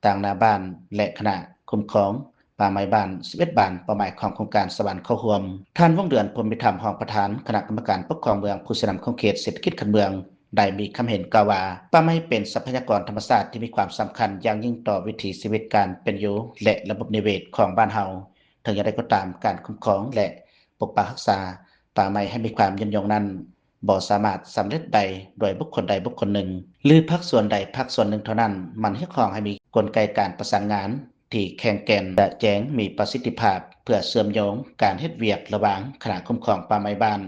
ຕາງໜ້າບ້ານ ແລະ ຄະນະຄຸ້ມຄອງປ່າໄມ້ບ້ານສິບເອັດບ້ານ ເປົ້າໝາຍຂອງໂຄງການສະຫວັນເຂົ້າຮ່ວມ. ທ່ານ ວົງເດືອນ ພົມມິທຳ ຮອງປະທານຄະນະກຳມະການປົກຄອງເມືອງ ຜູ້ຊີ້ນຳຂອງເຂດເສດຖະກິດຂັ້ນເມືອງ ໄດ້ມີຄຳເຫັນກ່າວວ່າ, ປ່າໄມ້ເປັນຊັບພະຍາກອນທຳມະຊາດທີ່ມີຄວາມສຳຄັນຢ່າງຍິ່ງຕໍ່ວິຖີຊີວິດການເປັນຢູ່ ແລະ ລະບົບນິເວດຂອງບ້ານເຮົາ. ເຖິງຢ່າງໃດກໍຕາມ, ການຄຸ້ມຄອງ ແລະ ປົກປັກຮັກສາປ່າໄມ້ໃຫ້ມີຄວາມຍືນຍົງນັ້ນ ບໍ່ສາມາດສຳເລັດໄດ້ດ້ວຍບຸກຄົນໃດບຸກຄົນໜຶ່ງ ຫຼື ພາກສ່ວນໃດພາກສ່ວນໜຶ່ງເທົ່ານັ້ນ. ມັນຮຽກຮ້ອງໃຫ້ມີກົນໄກການປະສານງານທີ່ແຂງແກ່ນ, ຈະແຈ້ງ, ມີປະສິດທິພາບ ເພື່ອເຊື່ອມໂຍງການເຮັດວຽກລະຫວ່າງຄະນະຄຸ້ມຄອງປ່າໄມ້ບ້ານ,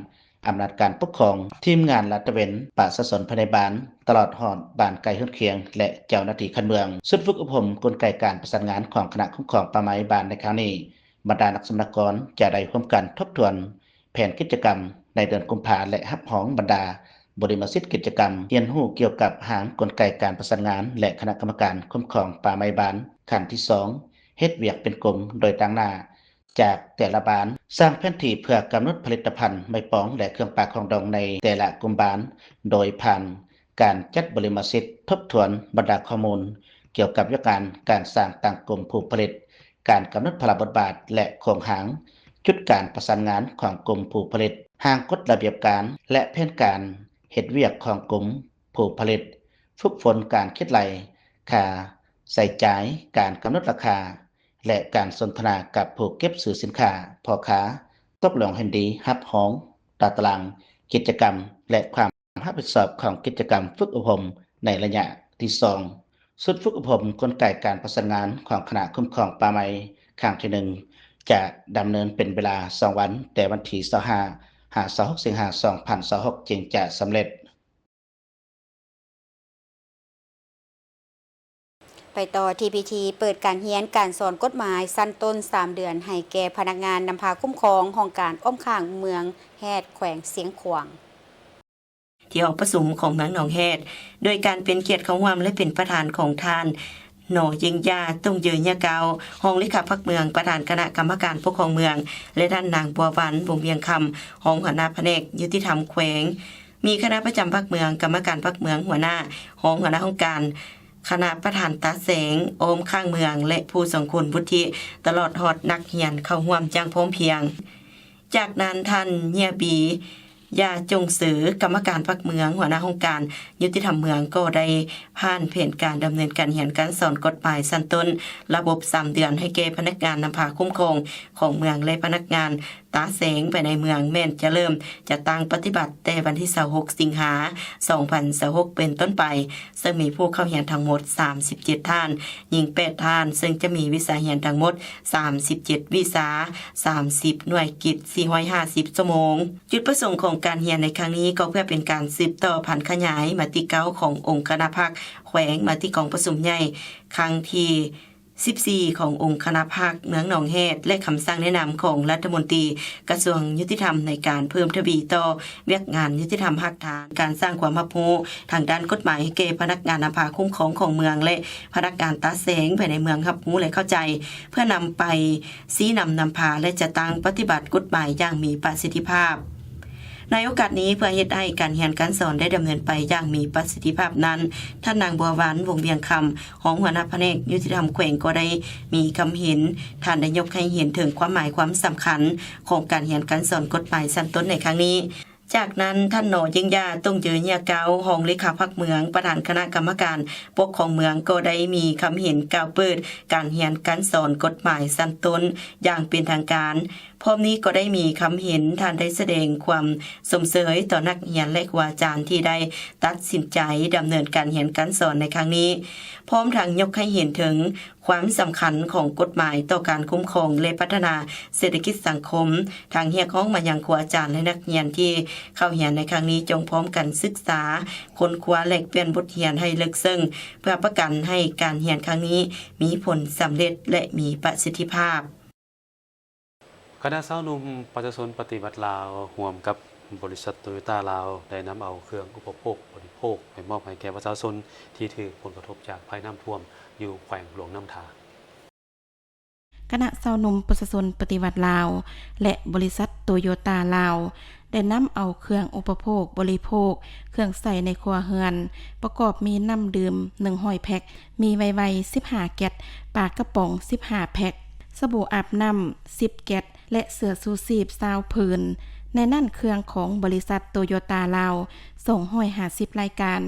ອຳນາດການປົກຄອງ, ທີມງານລາດຕະເວນ, ປະຊາຊົນພາຍໃນບ້ານ, ຕະຫຼອດຮອດບ້ານໃກ້ເຮືອນຄຽງ ແລະ ເຈົ້າໜ້າທີ່ຂັ້ນເມືອງ. ຊຸດຝຶກອົບຮົມກົນໄກການປະສານງານຂອງຄະນະຄຸ້ມຄອງປ່າໄມ້ບ້ານໃນຄັ້ງນີ້, ບັນດານັກສຳມະນາກອນຈະໄດ້ຮ່ວມກັນທົບທວນ ແຜນກິດຈະກຳໃນເດືອນກຸມພາ ແລະ ຮັບຮອງບັນດາບຸລິມະສິດກິດຈະກຳ, ຮຽນຮູ້ກ່ຽວກັບຮ່າງກົນໄກການປະສານງານ ແລະ ຄະນະກຳມະການຄຸ້ມຄອງປ່າໄມ້ບ້ານ. ຂັ້ນທີສອງ, ເຮັດວຽກເປັນກຸ່ມໂດຍຕາງໜ້າຈາກແຕ່ລະບ້ານ, ສ້າງແຜນທີ່ເພື່ອກຳນົດຜະລິດຕະພັນໄມ້ປອງ ແລະ ເຄື່ອງປ່າຂອງດົງໃນແຕ່ລະກຸ່ມບ້ານ ໂດຍຜ່ານ ການຈັດບຸລິມະສິດ, ທົບທວນບັນດາຂໍ້ມູນກ່ຽວກັບວຽກງານການສ້າງຕັ້ງກຸ່ມຜູ້ຜະລິດ, ການກຳນົດພາລະບົດບາດ ແລະ ໂຄງຮ່າງ, ຈຸດການປະສານງານຂອງກຸ່ມຜູ້ຜະລິດ, ຮ່າງກົດລະບຽບການ ແລະ ແຜນການເຮັດວຽກຂອງກຸ່ມຜູ້ຜະລິດ, ຝຶກຝົນການຄິດໄລ່ຄ່າໃຊ້ຈ່າຍ, ການກຳນົດລາຄາ ແລະ ການສົນທະນາກັບຜູ້ເກັບຊື້ສິນຄ້າ, ພໍ່ຄ້າ, ຕົກລົງເຫັນດີຮັບຮອງຕາຕະລາງກິດຈະກຳ ແລະ ຄວາມ ຮັບຜິດຊອບຂອງກິດຈະກຳຝຶກອົບຮົມໃນໄລຍະທີສອງ. ຊຸດຝຶກອົບຮົມກົນໄກການປະສານງານຂອງຄະນະຄຸ້ມຄອງປ່າໄມ້ຄັ້ງທີໜຶ່ງ ຈະດຳເນີນເປັນເວລາສອງວັນ, ແຕ່ວັນທີຊາວຫ້າ ຫາ ຊາວຫົກ ສິງຫາ ສອງພັນຊາວຫົກ ຈຶ່ງຈະສຳເລັດ. ໄປຕໍ່ທີ່ພິທີເປີດການຮຽນການສອນກົດໝາຍຊັ້ນຕົ້ນສາມເດືອນ ໃຫ້ແກ່ພະນັກງານນຳພາຄຸ້ມຄອງຫ້ອງການອ້ອມຂ້າງເມືອງແຮດ ແຂວງຊຽງຂວາງ ທີ່ຫ້ອງປະຊຸມຂອງເມືອງໜອງແຮດ ໂດຍການເປັນກຽດເຂົ້າຮ່ວມ ແລະ ເປັນປະທານຂອງທ່ານ ນໍ ເຢັງຢາ ຕົງເຢີຍຍາເກົ້າ ຮອງເລຂາພັກເມືອງ, ປະທານຄະນະກຳມະການປົກຄອງເມືອງ ແລະ ທ່ານນາງ ບົວວັນ ວົງວຽງຄຳ ຮອງຫົວໜ້າພະແນກຍຸຕິທຳແຂວງ. ມີຄະນະປະຈຳພັກເມືອງ, ກຳມະການພັກເມືອງ, ຫົວໜ້າຫ້ອງ, ຫົວໜ້າຫ້ອງການ, ຄະນະປະທານຕາແສງ, ອ້ອມຂ້າງເມືອງ ແລະ ຜູ້ຊົງຄຸນວຸດທິ, ຕະຫຼອດຮອດນັກຮຽນເຂົ້າຮ່ວມຢ່າງພ້ອມພຽງ. ຈາກນັ້ນ, ທ່ານ ເຫຍບີ ຢາຈົງເສີ, ກຳມະການພັກເມືອງ, ຫົວໜ້າຫ້ອງການຍຸຕິທຳເມືອງ ກໍໄດ້ຜ່ານແຜນການດຳເນີນການຮຽນການສອນກົດໝາຍຊັ້ນຕົ້ນລະບົບສາມເດືອນ ໃຫ້ແກ່ພະນັກງານນຳພາຄຸ້ມຄອງຂອງເມືອງ ແລະ ພະນັກງານ ຕາແສງ ພາຍໃນເມືອງ ແມ່ນຈະເລີ່ມຈັດຕັ້ງປະຕິບັດແຕ່ວັນທີຊາວຫົກ ສິງຫາ ສອງພັນຊາວຫົກ ເປັນຕົ້ນໄປ, ເຊິ່ງມີຜູ້ເຂົ້າຮຽນທັງໝົດສາມສິບເຈັດທ່ານ, ຍິງແປດທ່ານ, ເຊິ່ງຈະມີວິຊາຮຽນທັງໝົດສາມສິບເຈັດວິຊາ, ສາມສິບໜ່ວຍກິດ, ສີ່ຮ້ອຍຫ້າສິບຊົ່ວໂມງ. ຈຸດປະສົງຂອງການຮຽນໃນຄັ້ງນີ້ ກໍເພື່ອເປັນການສືບຕໍ່ຜັນຂະຫຍາຍມະຕິເກົ້າຂອງອົງຄະນະພັກແຂວງ, ມະຕິກອງປະຊຸມໃຫຍ່ຄັ້ງທີ ສິບສີ່ ຂອງອົງຄະນະພັກເມືອງໜອງແຮດ ແລະ ຄຳສັ່ງແນະນຳຂອງລັດຖະມົນຕີກະຊວງຍຸຕິທຳ ໃນການເພີ່ມທະວີຕໍ່ວຽກງານຍຸຕິທຳຮາກຖານ, ການສ້າງຄວາມຮັບຮູ້ທາງດ້ານກົດໝາຍໃຫ້ແກ່ພະນັກງານນຳພາຄຸ້ມຄອງຂອງເມືອງ ແລະ ພະນັກງານຕາແສງພາຍໃນເມືອງຮັບຮູ້ ແລະ ເຂົ້າໃຈ ເພື່ອນຳໄປຊີ້ນຳນຳພາ ແລະ ຈັດຕັ້ງປະຕິບັດກົດໝາຍຢ່າງມີປະສິດທິພາບ. ໃນໂອກາດນີ້ ເພື່ອເຮັດໃຫ້ການຮຽນການສອນໄດ້ດຳເນີນໄປຢ່າງມີປະສິດທິພາບນັ້ນ, ທ່ານນາງ ບົວວັນ ວົງວຽງຄຳ ຮອງຫົວໜ້າພະແນກຍຸຕິທຳແຂວງ ກໍໄດ້ມີຄຳເຫັນ, ທ່ານໄດ້ຍົກໃຫ້ເຫັນເຖິງຄວາມໝາຍຄວາມສຳຄັນຂອງການຮຽນການສອນກົດໝາຍຊັ້ນຕົ້ນໃນຄັ້ງນີ້. ຈາກນັ້ນ, ທ່ານ ນໍ ເຢີງຢາ ຕົງເຢີເຍຍເກົາ ຮອງເລຂາພັກເມືອງ, ປະທານຄະນະກຳມະການປົກຄອງເມືອງ ກໍໄດ້ມີຄຳເຫັນກ່າວເປີດການຮຽນການສອນກົດໝາຍຊັ້ນຕົ້ນຢ່າງເປັນທາງການ. ພ້ອມນີ້ກໍໄດ້ມີຄຳເຫັນ, ທ່ານໄດ້ສະແດງຄວາມຊົມເຊີຍຕໍ່ນັກຮຽນ ແລະ ຄູອາຈານທີ່ໄດ້ຕັດສິນໃຈດຳເນີນການຮຽນການສອນໃນຄັ້ງນີ້, ພ້ອມທັງຍົກໃຫ້ເຫັນເຖິງຄວາມສຳຄັນຂອງກົດໝາຍຕໍ່ການຄຸ້ມຄອງ ແລະ ພັດທະນາເສດຖະກິດສັງຄົມ, ທັງຮຽກຮ້ອງມາຍັງຄູອາຈານ ແລະ ນັກຮຽນທີ່ເຂົ້າຮຽນໃນຄັ້ງນີ້ ຈົ່ງພ້ອມກັນສຶກສາ, ຄົ້ນຄວ້າ, ແລກປ່ຽນບົດຮຽນໃຫ້ເລິກເຊິ່ງ ເພື່ອປະກັນໃຫ້ການຮຽນຄັ້ງນີ້ມີຜົນສຳເລັດ ແລະ ມີປະສິດທິພາບ. ຄະນະຊາວໜຸ່ມປະຊາຊົນປະຕິວັດລາວ ຮ່ວມກັບບໍລິສັດໂຕໂຍຕ້າລາວ ໄດ້ນຳເອົາເຄື່ອງອຸປະໂພກບໍລິໂພກໄປມອບໃຫ້ແກ່ປະຊາຊົນທີ່ຖືກຜົນກະທົບຈາກໄພນ້ຳຖ້ວມຢູ່ແຂວງຫຼວງນ້ຳທາ. ຄະນະຊາວໜຸ່ມປະຊາຊົນປະຕິວັດລາວ ແລະ ບໍລິສັດໂຕໂຍຕ້າລາວ ໄດ້ນຳເອົາເຄື່ອງອຸປະໂພກບໍລິໂພກ, ເຄື່ອງໃຊ້ໃນຄົວເຮືອນ ປະກອບມີນ້ຳດື່ມໜຶ່ງຮ້ອຍແພັກ, ມີໄວໆສິບຫ້າແກັດ, ປາກະປ໋ອງສິບຫ້າແພັກ, ສະບູອາບນ້ຳສິບແກັດ ແລະ ເສື້ອຊູຊີບຊາວຜືນ, ໃນນັ້ນເຄື່ອງຂອງບໍລິສັດໂຕໂຍຕ້າລາວສອງຮ້ອຍຫ້າສິບລາຍການ,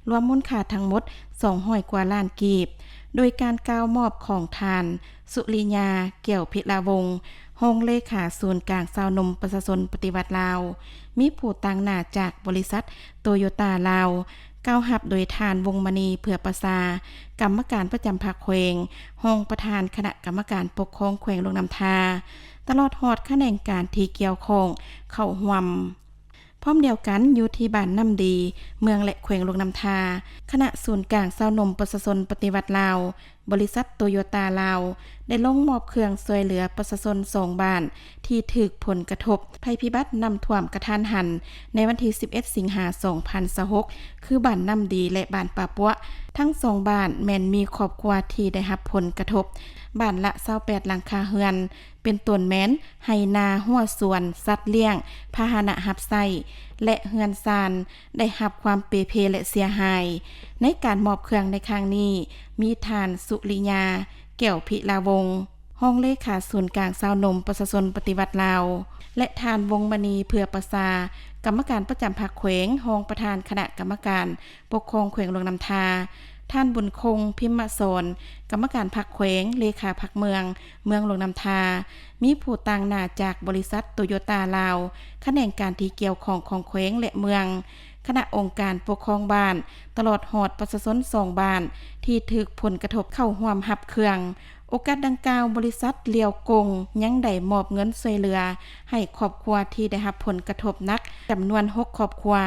ລວມມູນຄ່າທັງໝົດສອງຮ້ອຍກວ່າລ້ານກີບ. ໂດຍການກ່າວມອບຂອງທ່ານ ສຸລິຍາ ແກ້ວພິລາວົງ ຮອງເລຂາສູນກາງຊາວໜຸ່ມປະຊາຊົນປະຕິວັດລາວ, ມີຜູ້ຕາງໜ້າຈາກບໍລິສັດໂຕໂຍຕ້າລາວ ກ່າວຮັບໂດຍທ່ານ ວົງມະນີ ເຜືອປະຊາ ກຳມະການປະຈຳພັກແຂວງ, ຮອງປະທານຄະນະກຳມະການປົກຄອງແຂວງຫຼວງນ້ຳທາ, ຕະຫຼອດຮອດຂະແໜງການທີ່ກ່ຽວຂ້ອງເຂົ້າຮ່ວມ. ພ້ອມດຽວກັນ, ຢູ່ທີ່ບ້ານນ້ຳດີ, ເມືອງ ແລະ ແຂວງຫຼວງນ້ຳທາ, ຄະນະສູນກາງຊາວໜຸ່ມປະຊາຊົນປະຕິວັດລາວ, ບໍລິສັດໂຕໂຍຕ້າລາວ ໄດ້ລົງມອບເຄື່ອງຊ່ວຍເຫຼືອປະຊາຊົນສອງບ້ານທີ່ຖືກຜົນກະທົບໄພພິບັດນ້ຳຖ້ວມກະທັນຫັນ ໃນວັນທີສິບເອັດ ສິງຫາ ສອງພັນຊາວຫົກ ຄືບ້ານນ້ຳດີ ແລະ ບ້ານປ່າປົວະ. ທັງສອງບ້ານແມ່ນມີຄອບຄົວທີ່ໄດ້ຮັບຜົນກະທົບ ບ້ານລະຊາວແປດຫຼັງຄາເຮືອນ, ເປັນຕົ້ນແມ່ນໄຮ່ນາ, ຮົ້ວສວນ, ສັດລ້ຽງ, ພາຫະນະຮັບໃຊ້ ແລະ ເຮືອນຊານ ໄດ້ຮັບຄວາມເປ່ເພ ແລະ ເສຍຫາຍ. ໃນການມອບເຄື່ອງໃນຄັ້ງນີ້ ມີທ່ານ ສຸລິຍາ ແກ້ວພິລາວົງ ຮອງເລຂາສູນກາງຊາວໜຸ່ມປະຊາຊົນປະຕິວັດລາວ ແລະ ທ່ານ ວົງມະນີ ເຜືອປະຊາ ກຳມະການປະຈຳພັກແຂວງ, ຮອງປະທານຄະນະກຳມະການປົກຄອງແຂວງຫຼວງນ້ຳທາ, ທ່ານ ບຸນຄົງ ພິມມະສອນ ກຳມະການພັກແຂວງ, ເລຂາພັກເມືອງ, ເມືອງຫຼວງນ້ຳທາ, ມີຜູ້ຕາງໜ້າຈາກບໍລິສັດໂຕໂຍຕ້າລາວ, ຂະແໜງການທີ່ກ່ຽວຂ້ອງຂອງແຂວງ ແລະ ເມືອງ, ຄະນະອົງການປົກຄອງບ້ານ, ຕະຫຼອດຮອດປະຊາຊົນສອງບ້ານທີ່ຖືກຜົນກະທົບເຂົ້າຮ່ວມຮັບເຄື່ອງ. ໂອກາດດັ່ງກ່າວ, ບໍລິສັດຫຼຽວກົງຍັງໄດ້ມອບເງິນຊ່ວຍເຫຼືອໃຫ້ຄອບຄົວທີ່ໄດ້ຮັບຜົນກະທົບໜັກ ຈຳນວນຫົກຄອບຄົວ,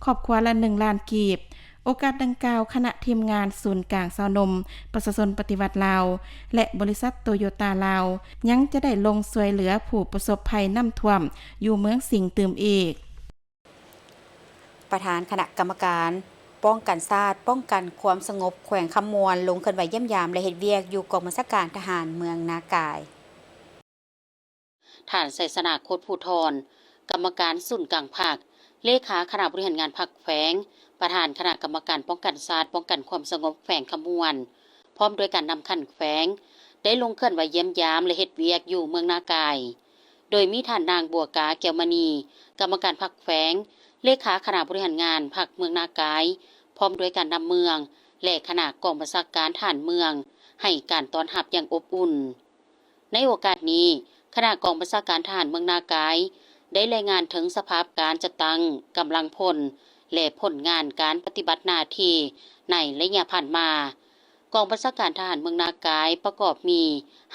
ຄອບຄົວລະໜຶ່ງລ້ານກີບ. ໂອກາດດັ່ງກ່າວ, ຄະນະທີມງານສູນກາງຊາວໜຸ່ມປະຊາຊົນປະຕິວັດລາວ ແລະ ບໍລິສັດໂຕໂຍຕ້າລາວ ຍັງຈະໄດ້ລົງຊ່ວຍເຫຼືອຜູ້ປະສົບໄພນ້ຳຖ້ວມຢູ່ເມືອງສິງຕື່ມອີກ. ປະທານຄະນະກຳມະການປ້ອງກັນຊາດ, ປ້ອງກັນຄວາມສະຫງົບແຂວງຄຳມ່ວນ ລົງເຄື່ອນໄຫວຢ້ຽມຢາມ ແລະ ເຮັດວຽກຢູ່ກອງບັນຊາການທະຫານເມືອງນາກາຍ. ທ່ານ ໄຊຊະນະ ໂຄດພູທອນ ກຳມະການສູນກາງພັກ, ເລຂາຄະນະບໍລິຫານງານພັກແຂວງ, ປະທານຄະນະກຳມະການປ້ອງກັນຊາດ, ປ້ອງກັນຄວາມສະຫງົບແຂວງຄຳມ່ວນ ພ້ອມດ້ວຍການນຳຂັ້ນແຂວງ ໄດ້ລົງເຄື່ອນໄຫວຢ້ຽມຢາມ ແລະ ເຮັດວຽກຢູ່ເມືອງນາກາຍ, ໂດຍມີທ່ານນາງ ບົວກາ ແກ້ວມະນີ ກຳມະການພັກແຂວງ, ເລຂາຄະນະບໍລິຫານງານພັກເມືອງນາກາຍ, ພ້ອມດ້ວຍການນຳເມືອງ ແລະ ຄະນະກອງບັນຊາການທະຫານເມືອງ ໃຫ້ການຕ້ອນຮັບຢ່າງອົບອຸ່ນ. ໃນໂອກາດນີ້, ຄະນະກອງບັນຊາການທະຫານເມືອງນາກາຍ ໄດ້ລາຍງານເຖິງສະພາບການຈັດຕັ້ງກຳລັງພົນ ແລະ ຜົນງານການປະຕິບັດໜ້າທີ່ໃນໄລຍະຜ່ານມາ. ກອງບັນຊາການທະຫານເມືອງນາກາຍປະກອບມີ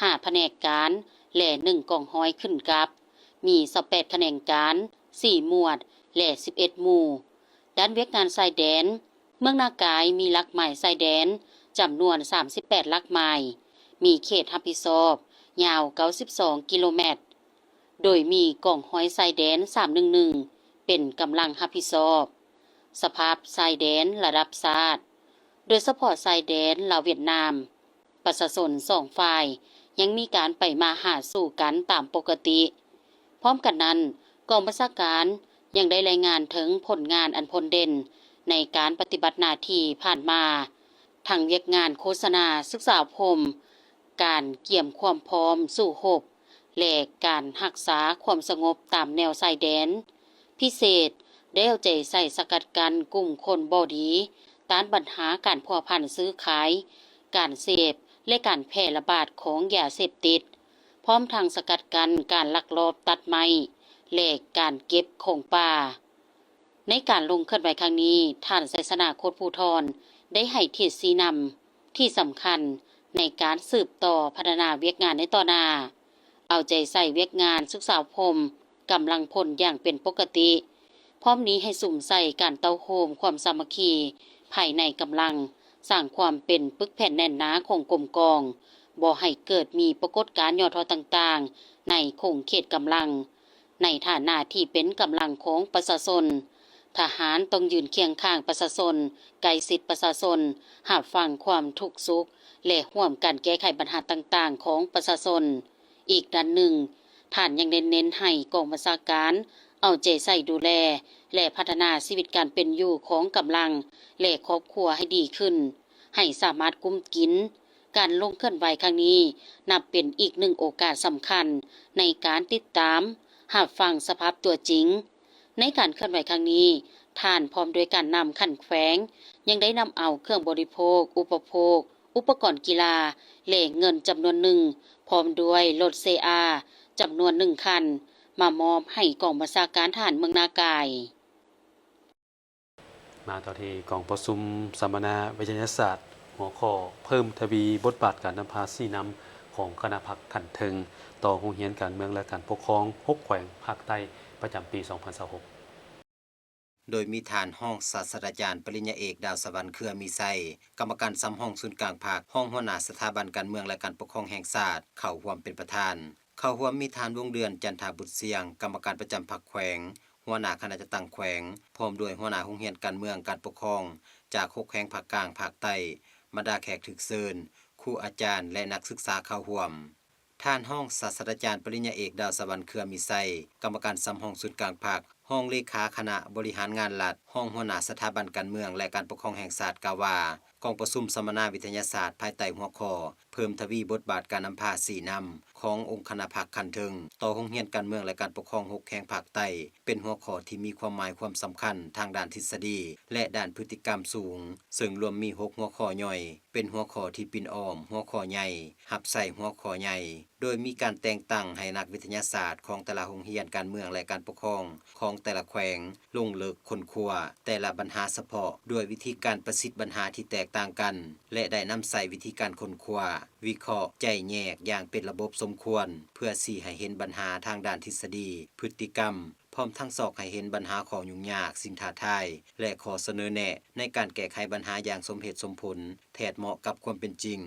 ຫ້າພະແນກການ ແລະ ໜຶ່ງກອງຮ້ອຍຂຶ້ນກັບ, ມີຊາວແປດຂະແໜງການ, ສີ່ໝວດ ແລະ ສິບເອັດໝູ່. ດ້ານວຽກງານຊາຍແດນ, ເມືອງນາກາຍມີຫຼັກໝາຍຊາຍແດນຈຳນວນສາມສິບແປດຫຼັກໝາຍ, ມີເຂດຮັບຜິດຊອບຍາວເກົ້າສິບສອງກິໂລແມັດ, ໂດຍມີກອງຮ້ອຍຊາຍແດນສາມໜຶ່ງໜຶ່ງເປັນກຳລັງຮັບຜິດຊອບ. ສະພາບຊາຍແດນລະດັບຊາດ, ໂດຍສະເພາະຊາຍແດນລາວຫວຽດນາມ, ປະຊາຊົນສອງຝ່າຍຍັງມີການໄປມາຫາສູ່ກັນຕາມປົກກະຕິ. ພ້ອມກັນນັ້ນ, ກອງບັນຊາການຍັງໄດ້ລາຍງານເຖິງຜົນງານອັນພົ້ນເດັ່ນໃນການປະຕິບັດໜ້າທີ່ຜ່ານມາ, ທັງວຽກງານໂຄສະນາສຶກສາອົບຮົມ, ການກຽມຄວາມພ້ອມສູ້ຮົບ ແລະ ການຮັກສາຄວາມສະຫງົບຕາມແນວຊາຍແດນ. ພິເສດໄດ້ເອົາໃຈໃສ່ສະກັດກັ້ນກຸ່ມຄົນບໍ່ດີ, ຕ້ານບັນຫາການພົວພັນຊື້ຂາຍ, ການເສບ ແລະ ການແຜ່ລະບາດຂອງຢາເສບຕິດ, ພ້ອມທັງສະກັດກັ້ນການລັກລອບຕັດໄມ້ ແລະ ການເກັບຂອງປ່າ. ໃນການລົງເຄື່ອນໄຫວຄັ້ງນີ້, ທ່ານ ໄຊຊະນະ ໂຄດພູທອນ ໄດ້ໃຫ້ທິດຊີ້ນຳທີ່ສຳຄັນໃນການສືບຕໍ່ພັດທະນາວຽກງານໃນຕໍ່ໜ້າ, ເອົາໃຈໃສ່ວຽກງານສຶກສາອົບຮົມກຳລັງພົນຢ່າງເປັນປົກກະຕິ, ພ້ອມນີ້ໃຫ້ສຸມໃສ່ການເຕົ້າໂຮມຄວາມສາມັກຄີພາຍໃນກຳລັງ, ສ້າງຄວາມເປັນປຶກແຜ່ນແໜ້ນໜາຂອງກົມກອງ, ບໍ່ໃຫ້ເກີດມີປາກົດການຫຍໍ້ທໍ້ຕ່າງໆໃນຂົງເຂດກຳລັງ. ໃນຖານະທີ່ເປັນກຳລັງຂອງປະຊາຊົນ, ທະຫານຕ້ອງຢືນຄຽງຂ້າງປະຊາຊົນ, ໃກ້ຊິດປະຊາຊົນ, ຮັບຟັງຄວາມທຸກສຸກ ແລະ ຮ່ວມກັນແກ້ໄຂບັນຫາຕ່າງໆຂອງປະຊາຊົນ. ອີກດ້ານໜຶ່ງ, ທ່ານຍັງໄດ້ເນັ້ນໃຫ້ກອງບັນຊາການເອົາໃຈໃສ່ດູແລ ແລະ ພັດທະນາຊີວິດການເປັນຢູ່ຂອງກຳລັງ ແລະ ຄອບຄົວໃຫ້ດີຂຶ້ນ, ໃຫ້ສາມາດກຸ້ມກິນ. ການລົງເຄື່ອນໄຫວຄັ້ງນີ້ ນັບເປັນອີກໜຶ່ງໂອກາດສຳຄັນໃນການຕິດຕາມ, ຮັບຟັງສະພາບຕົວຈິງ. ໃນການເຄື່ອນໄຫວຄັ້ງນີ້, ທ່ານພ້ອມດ້ວຍການນຳຂັ້ນແຂວງ ຍັງໄດ້ນຳເອົາເຄື່ອງບໍລິໂພກ, ອຸປະໂພກ, ອຸປະກອນກິລາ ແລະ ເງິນຈຳນວນໜຶ່ງ, ພ້ອມດ້ວຍລົດເຊອາ ຈຳນວນໜຶ່ງຄັນ ມາມອບໃຫ້ກອງບັນຊາການທະຫານເມືອງນາກາຍ. ມາຕໍ່ທີ່ກອງປະຊຸມສຳມະນາວິທະຍາສາດ ຫົວຂໍ້ເພີ່ມທະວີບົດບາດການນຳພາຊີ້ນຳຂອງຄະນະພັກຂັ້ນເທິງ ຕໍ່ໂຮງຮຽນການເມືອງ ແລະ ການປົກຄອງ ຫົກແຂວງພາກໃຕ້ ປະຈຳປີສອງພັນຊາວຫົກ. ໂດຍມີທ່ານຮອງສາດສະດາຈານປະລິນຍາເອກ ດາວສະຫວັນ ເຄືອມີໄຊ, ກຳມະການສຳຮອງສູນກາງພັກ, ຮອງຫົວໜ້າສະຖາບັນການເມືອງ ແລະ ການປົກຄອງແຫ່ງຊາດ ເຂົ້າຮ່ວມເປັນປະທານ. ເຂົ້າຮ່ວມມີທ່ານ ວົງເດືອນ ຈັນທະບຸດຊຽງ, ກຳມະການປະຈຳພັກແຂວງ, ຫົວໜ້າຄະນະຈັດຕັ້ງແຂວງ, ພ້ອມດ້ວຍຫົວໜ້າໂຮງຮຽນການເມືອງການປົກຄອງ ຈາກຫົກແຂວງພາກກາງ, ພາກໃຕ້, ບັນດາແຂກຖືກເຊີນ, ຄູອາຈານ ແລະ ນັກສຶກສາເຂົ້າຮ່ວມ. ທ່ານຮອງສາດສະດາຈານປະລິນຍາເອກ ດາວສະຫວັນ ເຄືອມີໄຊ, ກຳມະການສຳຮອງສູນກາງພັກ, ຮອງເລຂາຄະນະບໍລິຫານງານລັດ, ຮອງຫົວໜ້າສະຖາບັນການເມືອງ ແລະ ການປົກຄອງແຫ່ງຊາດ ກ່າວວ່າ ກອງປະຊຸມສຳມະນາວິທະຍາສາດ ພາຍໃຕ້ຫົວຂໍ້ ເພີ່ມທະວີບົດບາດການນຳພາຊີ້ນຳຂອງອົງຄະນະພັກຂັ້ນເທິງ ຕໍ່ໂຮງຮຽນການເມືອງ ແລະ ການປົກຄອງ ຫົກແຂວງພາກໃຕ້ ເປັນຫົວຂໍ້ທີ່ມີຄວາມໝາຍຄວາມສຳຄັນທາງດ້ານທິດສະດີ ແລະ ດ້ານພຶດຕິກຳສູງ, ເຊິ່ງລວມມີຫົກຫົວຂໍ້ຍ່ອຍ, ເປັນຫົວຂໍ້ທີ່ປິ່ນອ້ອມຫົວຂໍ້ໃຫຍ່, ຮັບໃຊ້ຫົວຂໍ້ໃຫຍ່, ໂດຍມີການແຕ່ງຕັ້ງໃຫ້ນັກວິທະຍາສາດຂອງແຕ່ລະໂຮງຮຽນການເມືອງ ແລະ ການປົກຄອງຂອງແຕ່ລະແຂວງ ລົງເລິກຄົ້ນຄວ້າແຕ່ລະບັນຫາສະເພາະ ດ້ວຍວິທີການປະສິດບັນຫາທີ່ແຕກຕ່າງກັນ ແລະ ໄດ້ນຳໃຊ້ວິທີການຄົ້ນຄວ້າ, ວິເຄາະ, ໄຈ້ແຍກຢ່າງເປັນລະບົບສົມຄວນ ເພື່ອຊີ້ໃຫ້ເຫັນບັນຫາທາງດ້ານທິດສະດີ, ພຶດຕິກຳ, ພ້ອມທັງຊອກໃຫ້ເຫັນບັນຫາ, ຂໍ້ຫຍຸ້ງຍາກ, ສິ່ງທ້າທາຍ ແລະ ຂໍ້ສະເໜີແນະໃນການແກ້ໄຂບັນຫາຢ່າງສົມເຫດສົມຜົນ, ແທດເໝາະກັບຄວາມເປັນຈິງ.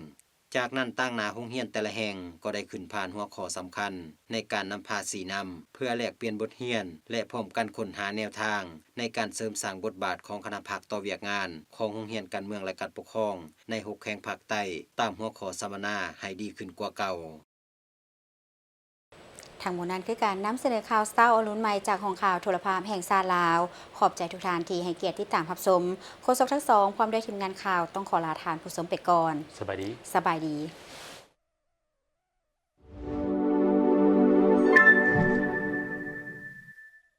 ຈາກນັ້ນ, ຕາງໜ້າໂຮງຮຽນແຕ່ລະແຫ່ງກໍໄດ້ຂຶ້ນຜ່ານຫົວຂໍ້ສຳຄັນໃນການນຳພາຊີ້ນຳ ເພື່ອແລກປ່ຽນບົດຮຽນ ແລະ ພ້ອມກັນຄົ້ນຫາແນວທາງໃນການເສີມສ້າງບົດບາດຂອງຄະນະພັກຕໍ່ວຽກງານຂອງໂຮງຮຽນການເມືອງ ແລະ ການປົກຄອງໃນຫົກແຂວງພາກໃຕ້ ຕາມຫົວຂໍ້ສຳມະນາໃຫ້ດີຂຶ້ນກວ່າເກົ່າ. ທັງໝົດນັ້ນຄືການນຳສະເໜີຂ່າວເຊົ້າອະລຸນໃໝ່ຈາກຫ້ອງຂ່າວໂທລະພາບແຫ່ງຊາດລາວ. ຂອບໃຈທຸກທ່ານທີ່ໃຫ້ກຽດຕິດຕາມຮັບຊົມ. ໂຄສົກທັງສອງ ພ້ອມດ້ວຍທີມງານຂ່າວ ຕ້ອງຂໍລາທ່ານຜູ້ຊົມໄປກ່ອນ. ສະບາຍດີ. ສະບາຍດີ.